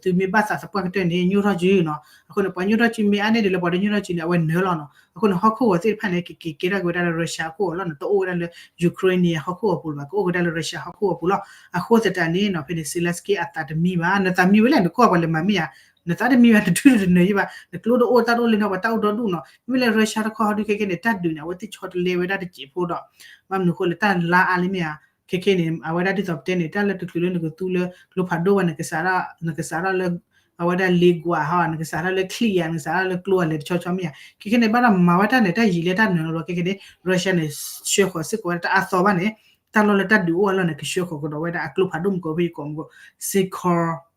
သုမ့ၢ်ဘၣ်သးသပှၢ်ကတၢၢ်န့ၣ် ညိၣ်ထီၣ်စုနီၤ. အဃိန့ၣ် ပှၤညိၣ်ထီၣ်စုမ့ၢ်အါန့ၢ်ဒံးလၢပှၤတညိၣ်ထီၣ်စုန့ၣ် အဝဲနၢၤလီၤနီၤ. အဃိန့ၣ် ဟီၣ်ခိၣ်ဂီၤသ့ၣ်တဖၣ်န့ၣ် ကက့ၤကဲထီၣ်က့ၤဝဲဒၣ်လၢ Russia အဟီၣ်ခိၣ်ဂီၤလီၤနီၤ, တအိၣ်ဝဲဒၣ်လၢ Ukraine န့ၣ် အဟီၣ်ခိၣ်ဂီၤပူၤလၢၤဘၣ်, ကအိၣ်က့ၤဒၣ်လၢ Russia ဟီၣ်ခိၣ်ဂီၤပူၤလီၤ. အဃိသတးန့ၣ်နီၤ ဖဲန့ၣ် Zelensky အသးတမံဘၣ်, နသးမံဝဲလဲၣ် နကွၢ်ပှၤလဲၤမၤမ့ၢ်ဧါ, နသးတမံဘၣ် နထုတနၢၤယံဘၣ်, နကျိတအိၣ်တၢ်တအိၣ်လၢနီၤ ပှၤတၢ်အိၣ်ဒီဒူၣ်နီၤ. မ့မ့ၢ်လၢ Russia တခီဟီဒုခဲခဲန့ၣ် တၢ်ဒုးန့ၣ် အဝဲသ့ၣ်ဆီတလဲဝဲဒၣ်တစဲးဖိဒီး ဘၣ်မနုၤအဃိလၢတၢ်လါအါလံမ့ၢ်ဧါ, ခဲခဲန့ၣ် အဝဲဒၣ်ဒ်သိးပတဲန့ၣ် တၢ်လၢတချုးလၢနကသူလၢကျိဖးဒိၣ်ဝဲ နကစးထီၣ်လၢ အဝဲဒၣ်လ့ကွၢ်ဟီ နကစးထီၣ်လၢချံၣ်ယၤ နကစးထီၣ်လၢကျိအလဲၤတဆီဆီမ့ၢ်ဧါ, ခဲခဲန့ၣ် ဘၣ်ဒီးမၤဝဲတၢ်န့ၣ် တၢ်ယံာ်လၢတၢ်နၢၤလီၤဘျီ ခဲခဲန့ၣ် Russia န့ၣ် ဆှၢဃီၤစ့ၢ်ကီးဝဲဒၣ်တၢ်အါသီဘၣ်န့ၣ် တၢ်လီၢ်လၢတၢ်ဒုးအိၣ်အလီၢ်န့ၣ် ကဆှၢဃီၤကဒီးဝဲဒၣ်အကျိဖးဒိၣ်မုၢ်ကီၢ်ဖဲယကိးမုၢ်ကီၢ် စ့ခီ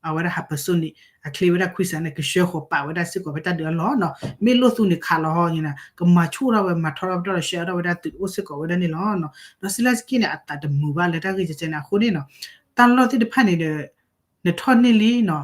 အဝဲဒၣ် hypersonic အချ့ဝဲဒၣ်ခွံစးန့ၣ် ကဆှၢဃီၤပာ်ဝဲဒၣ်စ့ၢ်ကီးဖဲတၢ်ဒုးအလီၢ်နီၤ. မ့ၢ်လိၣ်သူန့ၣ်ခးလီၤဟီန့ၣ် ကမၤဆူၣ်ထီၣ်ဝဲ မၤထီထီၣ်ပတီၢ်ဒီး ဆှၢထီၣ်ဝဲဒၣ်သုးအိၣ်စ့ၢ်ကီးဝဲဒၣ်န့ၣ်လီၤ. ဒီး Zelensky န့ၣ် အသးတမုာ်ဘၣ်လၢတၢ်ဂ့ၢ်ကဲန့ၣ် အဃိန့ၣ်နီၤ တၢ်လီၢ်သ့ၣ်တဖၣ်န့ၣ်ဒီး နထီၣ်န့ၢ်လံနီၤ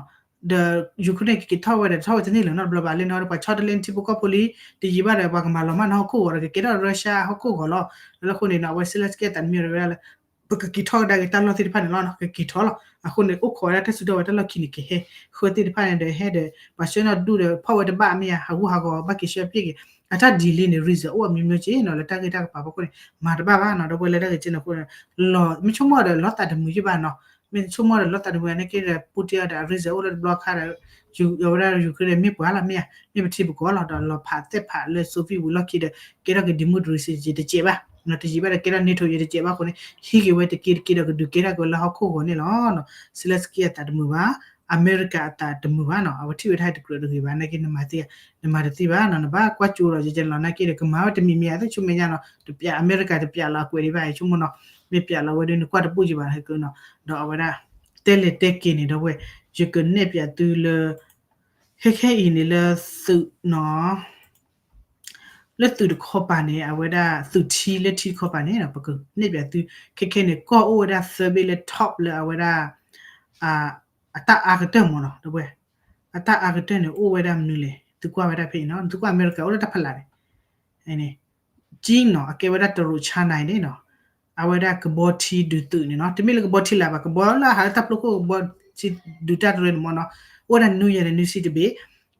ဒီး Ukraine န့ၣ် ကက့ၤထီၣ်ဝဲဒီး ထီၣ်ဝဲတန့ၢ်လၢၤနီတဘျီဘၣ် လၢနီၤ ပှၤဆီတလဲနထံဖိကီၢ်ဖိလံ တယံာ်ဘၣ်ဒီး ပှၤကမၤလီၤမၢ်နဟီၣ်ခိၣ်ဂီၤဒီး ကကဲထီၣ် Russia ဟီၣ်ခိၣ်ဂီၤလီၤ. လၢအဃိန့ၣ်နီၤ အဝဲ Zelensky အသးတမံဝဲဒၣ်လၢ ပကက့ၤထီၣ်ကဒါက့ၤတၢ်လီၢ်သ့ၣ်တဖၣ်န့ၣ်လီၤနီၤ ကက့ၤထီၣ်လီၤ. အဃိန့ၣ် အိၣ်ခိးဝဲဒၣ်တၢ်စုဒီဝဲတၢ်လီၢ်ခံန့ၣ် ကဟဲဃုာ်သ့ၣ်တဖၣ်န့ၣ်ဒီး ဟဲဒီး ပှၤဆှၢနီၢ်ဒူၣ်ဒီး ဖီၣ်ဝဲတဘၣ်မ့ၢ်ဧါ ဟးဂူာ်ဟးဂီၤဘၣ်က့ၤဆှၢပျ့ၢ်က့ၤ အတၢ် delay န့ၣ် reason အိၣ်အမျိုးမျိုးက့နီၤ လၢတၢ်ဂ့ၢ်တၢ်ကပၤဖီခိၣ်န့ၣ် မၤတဘၣ်ဘၣ်နီၤ ဒီပုၢ်ဝဲၢ်လၢတၢ်ဂ့ၢ်ကဲန့ၣ်အဃိန့ၣ် လီၤမ့ၢ်ဆိကမိၣ်ဒီးလီၤသးတမုာ်ယံဘၣ်နီၤ မ့ၢ်ဆိကမိၣ်ဒီးလီၤသးတမုာ်န့ၣ်က့ဒီး Putin ဒီးအ reason အိၣ်လၢတဘျီခါဒီး အဝဲဒၣ် Ukraine န့ၣ် မ့ၢ်ပှၤလီၤမ့ၢ်ဧါ မ့ၢ်ပထံပကီၢ်လီၤ ဒီးလီၤဖးသ့ၣ်ဖးလၢ Soviet ဝံၤလီၢ်ခံဒီး ကဲထီၣ်က့ၤ democracy ယတစဲးဘၣ် တယံာ်ဘၣ်ဒီးကဲထီၣ် NATO ယတစဲးဘၣ်အဃိန့ၣ် ဟံးက့ၤဝဲတက့တက့ဒီးကဒုးကဲထီၣ်က့ၤဝဲလၢဟီၣ်ခိၣ်ဂီၤန့ၣ်လီၤ. Zelensky အသးတမုာ်ဘၣ် အမဲရကၤအသးတမုာ်ဘၣ်နီၤ အဝဲထံၣ်ဝဲဒၣ်တကြၢးတဂ့ၤဘၣ် နာ်က့နမၤသ့ နမၤတသ့ဘၣ်နီၤ နဘၣ်ကွၢ်ကၠိဒီး ယကဲလီၤနာ်က့ဒီး ကမၤဝဲတမံၤမံၤအသ့ၣ်ဆိကမိၣ်ညါနီၤ တပျး အမဲရကၤတပျးလီၤအကွဲးဒံးဘၣ် ယဆိကမိၣ်နီၤ မ့ၢ်ပျးလီၤဝဲဒီး နကွၢ်တဘူၣ်ယံဘၣ်နီၤ ဒီးအဝဲဒၣ် တဲလဲၤတဲက့ၤန့ၣ် ဒီပုၢ်ဝဲၢ် ယကနဲၣ်ပျးသုလၢ ခဲခဲအံၤန့ၣ်လၢသုးနီၤ လၢသုးတခီပၤန့ၣ် အဝဲဒၣ်သုးထံလၢထံတခီပၤန့ၣ်နီၤ ပကနဲၣ်ပျးသု ခဲခဲန့ၣ် ကီၢ်အိၣ်ဝဲဒၣ်သၢဘ့ၣ်လၢ top လၢအဝဲဒၣ် အတၢ်အါကတၢၢ်မ့ၢ်နီၤ ဒီပုၢ်ဝဲၢ် အတၢ်အါကတၢၢ်န့ၣ် အိၣ်ဝဲဒၣ်မနုၤလဲၣ် သုကွၢ်ဝဲဒၣ်ဖဲအံၤနီၤ သုကွၢ်အမဲရကၤအိၣ်လၢတၢ်ဖီလာ်န့ၣ် န့ၣ် ကၠံနီၤ အကဲဝဲဒၣ်တရူးဆါနၤန့ၣ်နီၤ အဝဲဒၣ်ကဘီထံဒုးသုးန့ၣ်နီၤ တမ့ၢ်လၢကဘီထံလၢၤဘၣ် ကဘီလၢဟးလၢတၢ်ဖျိခိၣ်ကဘီထံဒုးတၢ်တရၢန့ၣ်မ့ၢ်နီၤ အိၣ်ဝဲဒၣ်နွံယၤဒီးနွံဆံတဘ့ၣ်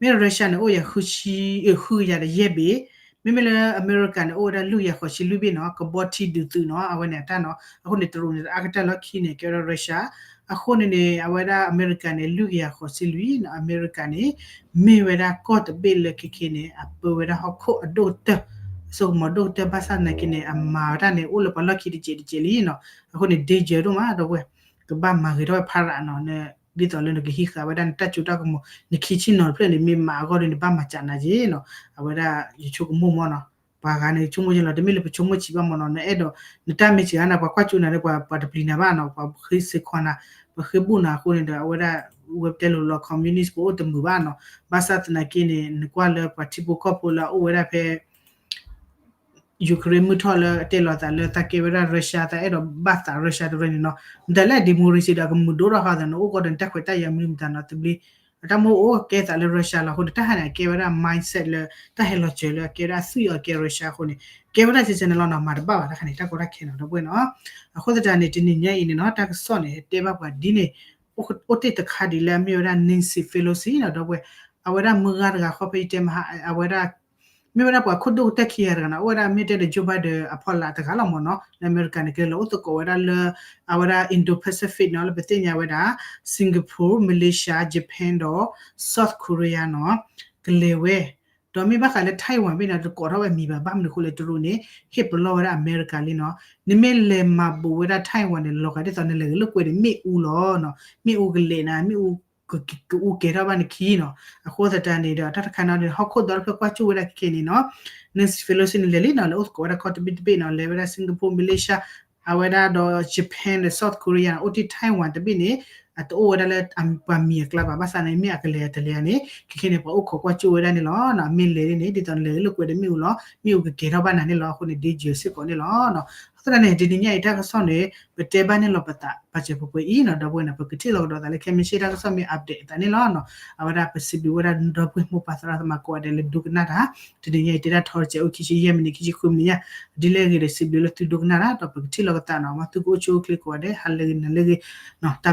မ့ၢ် Russia န့ၣ် အိၣ်ယၤဃုဆံ ဃုကယၤဒီးယဲၢ်ဘ့ၣ် မ့မ့ၢ်လၢအမဲရကၤန့ၣ် အိၣ်ဝဲဒၣ်လွံၢ်ကယၤဃိးဆံလွံၢ်ဘ့ၣ်နီၤ ကဘီထံဒုးသုးနီၤ အဝဲန့ၣ်အတၢ်နီၤ အဃိန့ၣ် တရူးန့ၣ် အါကတၢၢ်လီၢ်ခံန့ၣ် ကဲဝဲဒၣ် Russia အဃိန့ၣ်န့ၣ် အဝဲဒၣ်အမဲရကၤန့ၣ် လွံၢ်ကယၤဃိးဆံလွံၢ်နီၤ အမဲရကၤန့ၣ် မ့ၢ်ဝဲဒၣ်ကီၢ်တဘ့ၣ်လၢခဲခဲန့ၣ် အပၢဝဲဒၣ်ဟီၣ်ခိၣ်အဒိၣ်ကတၢၢ် အစိကမီၤဒိၣ်ကတၢၢ် ဘၣ်ဆၣ်သနာ်က့န့ၣ် အမၤဝဲဒၣ်န့ၣ် အိၣ်လၢပှၤလီၢ်ခံတစဲးတစဲးလံနီၤ အဃိန့ၣ် danger ဒိၣ်မး ဒီပုၢ်ဝဲၢ် ကဘၣ်မၤဂ့ၤထီၣ်ဝဲဖးရးနီၤ ဒ်သိးလၢနကဟံးဃာ်ဝဲဒၣ်နတၢ်စိတၢ်ကမီၤ နခံဆံနီၤတဖျၢၣ်န့ၣ် မ့ၢ်မၤအဂီၢ်ဒီးနဘၣ်မၤစးနၤက့နီၤ အဝဲဒၣ်ယဆိကမိၣ်မ့ၢ်နီၤ ပှၤဂၤန့ၣ်ဆိကမိၣ်က့လီၤ တမ့ၢ်လၢပဆိကမိၣ်ဆံးဘၣ်မ့ၢ်နီၤ နအဲၣ်ဒိး နတၢ်မ့ၢ်စှၤနၤ ပှၤကွၢ်ကၠိနၤဒီး ပှၤတပျံၤနၤဘၣ်နီၤ ပှၤဃ့စ့ခွါနၤ ပှၤဃ့ဘူၣ်နၤအဃိန့ၣ်ဒီး အဝဲဒၣ် ဝဲပတဲလိၤလီၤ communist ပအိၣ်တမုာ်ဘၣ်နီၤ ဘၣ်ဆၣ်သနာ်က့န့ၣ် နကွၢ်လၢပှၤထံဖိကီၢ်ဖိလၢအအိၣ်ဝဲဒၣ်ဖဲ Ukraine မုၢ်ထီၣ်လၢအတဲလီၤသးလၢသးကဲဝဲဒၣ် Russia သးအဲၣ်ဒိးဘၣ်သး Russia တရၢန့ၣ်နီၤ မတၤလၢ democracy ဒီးကမုာ်ဒိၣ်ထီၣ်ဃီသးန့ၣ် အိၣ်ကီးဒီးနတၢ်ခွဲးတၢ်ယာ်မနုၤမတၤနီၤ သဘျ့ အတၢ်မ့ၢ်အိၣ်ကဲသးလၢ Russia လီၤအဃိန့ၣ် တၢ်ဟါန့ၣ် အကဲဝဲဒၣ် mindset လၢ တၢ်ဟဲလီၤစၢၤလၢအကဲဝဲဒၣ်အသွံၣ်အီၤကဲ Russia အဃိန့ၣ် ကဲဝဲဒၣ်စဲးစဲးန့ၣ်လီၤနီၤ မၤတဘၣ်ဘၣ်တၢ်ခါန့ၣ် တၢ်ကီတၢ်ခဲနီၤ ဒီပုၢ်ဝဲၢ်နီၤ အဃိသတးန့ၣ် တနံၤညါအံၤန့ၣ်နီၤ တၢ်ကစီၣ်န့ၣ် တဲဘၣ်ပှၤဒ်န့ၣ် အိၣ်တ့ၢ်တခါဒ်လၢအမ့ၢ်ဝဲဒၣ် Nancy Pelosi နီၤ ဒီပုၢ်ဝဲၢ် အဝဲဒၣ်မုၢ်ဂၤတဂၤဃီဖဲအံၤတဲမဟါ အဝဲဒၣ် မ့ၢ်ဝဲဒၣ်ပှၤခိၣ်ဒိၣ်ကတၢၢ်ခံဂၤတဂၤနီၤ အိၣ်ဝဲဒၣ်မ့ၢ်တဲဒီး Joe Biden အဖီလာ်တဂၤလီၤမ့ၢ်နီၤ လၢအမဲရကၤန့ၣ် ကလဲၤလီၤအိၣ်သကိးဝဲဒၣ်လၢ အဝဲဒၣ် Indo-Pacific နီၤ လၢပသ့ၣ်ညါဝဲဒၣ် Singapore, Malaysia, Japan ဒီး South Korea နီၤ ကလဲၤဝဲ ဒီးမ့ၢ်ဘၣ်ဃးလၢ Taiwan ဘ့ၣ်န့ၣ် တကိးထီၣ်ဝဲအမံၤဘၣ်, ဘၣ်မနုၤအဃိလဲၣ် တရူးန့ၣ် ဟ့ၣ်ပလီၢ်ဝဲဒၣ်အမဲရကၤလံနီၤ. နမ့ၢ်လဲၤမၤဘူးဝဲဒၣ် Taiwan န့ၣ် လီၤဂာ်ဒ်သိးနလဲၤဂဲၤလိာ်ကွဲဒီးမ့ၣ်အူလီၤနီၤ, မ့ၣ်အူကလဲၤနၤ, မ့ၣ်အူ ကအူကဲၤထီၣ်ဘၣ်နခံနီၤ. အဃိသတးန့ၣ်ဒီး တၢ်တခါန့ၣ်ဒီး ဟီၣ်ခိၣ်ဒီတဖျၢၣ်ကွၢ်ကၠူၣ်ဝဲဒၣ်ခဲခဲန့ၣ်နီၤ, Nancy Pelosi န့ၣ်လဲၤလံနီၤ, လဲၤအိၣ်သကိးဝဲဒၣ်ကီၢ်တဘ့ၣ်တဘ့ၣ်နီၤ, လဲၤဝဲဒၣ် Singapore, Malaysia အဝဲဒၣ်ဒီး Japan ဒီး South Korea နီၤ, အိၣ်တ့ၢ် Taiwan တဘ့ၣ်န့ၣ် အတအိၣ်ဝဲဒၣ်လၢပှၤမံၤအကျါဘၣ်, ဘၣ်ဆၣ်န့ၣ် မ့ၢ်အကလဲၤတလဲၤန့ၣ် ခဲခဲန့ၣ် ပှၤအိၣ်ခိးကွၢ်ကၠူၣ်ဝဲဒၣ်န့ၣ်လီၤ. အမ့ၢ်လဲၤန့ၣ် ဒ်သိးနလဲၤဂဲၤလိာ်ကွဲဒီးမ့ၣ်အူလီၤ, မ့ၣ်အူကကဲၤထီၣ်ဘၣ်နၤန့ၣ်လီၤ. အဃိန့ၣ် danger စ့ၢ်ကီးန့ၣ်လီၤ. အဃိသတးန့ၣ် တနံၤညါအံၤတၢ်ကစီၣ်န့ၣ် ပတဲဘၣ်န့ၣ်လီၤပသး ပာ်စၢၤပှဲၤပှဲၤအံၤနီၤ, ဒီပုၢ်ဝဲၢ်န့ၣ် ပကထံၣ်လိာ်ကဒီးသးလၢ ခဲမုၢ်ဆ့ၣ်တၢ်ကစီၣ်မ့ၢ် update အသးန့ၣ်လီၤ. အဝဲဒၣ်ပစံးဘျုးဝဲဒၣ်ဒီပုၢ်ဝဲၢ်မိၢ်ပၢ်သရၣ်သမါကိးဂၤဒဲးလၢဒိကနၣ်တၢ်, တနံၤညါအံၤတဲဒၣ်ထီတစဲးအိၣ်ခံဆံယဲၢ်မံးနံး ခံဆံဃုမံးနံးညါ, ဒ်လဲၣ်ဂ့ၤဒီးစံးဘျုးလၢသုဒိကနၣ်တၢ် ဒီးပကထံၣ်လိာ်ကသးနီၤ, မ်သုကအိၣ်ဆူၣ်အိၣ်ချ့ကိးဂၤဒဲး ဟါလၢအဂ့ၤ နၤလၢအဂ့ၤနီၤ, တၢ်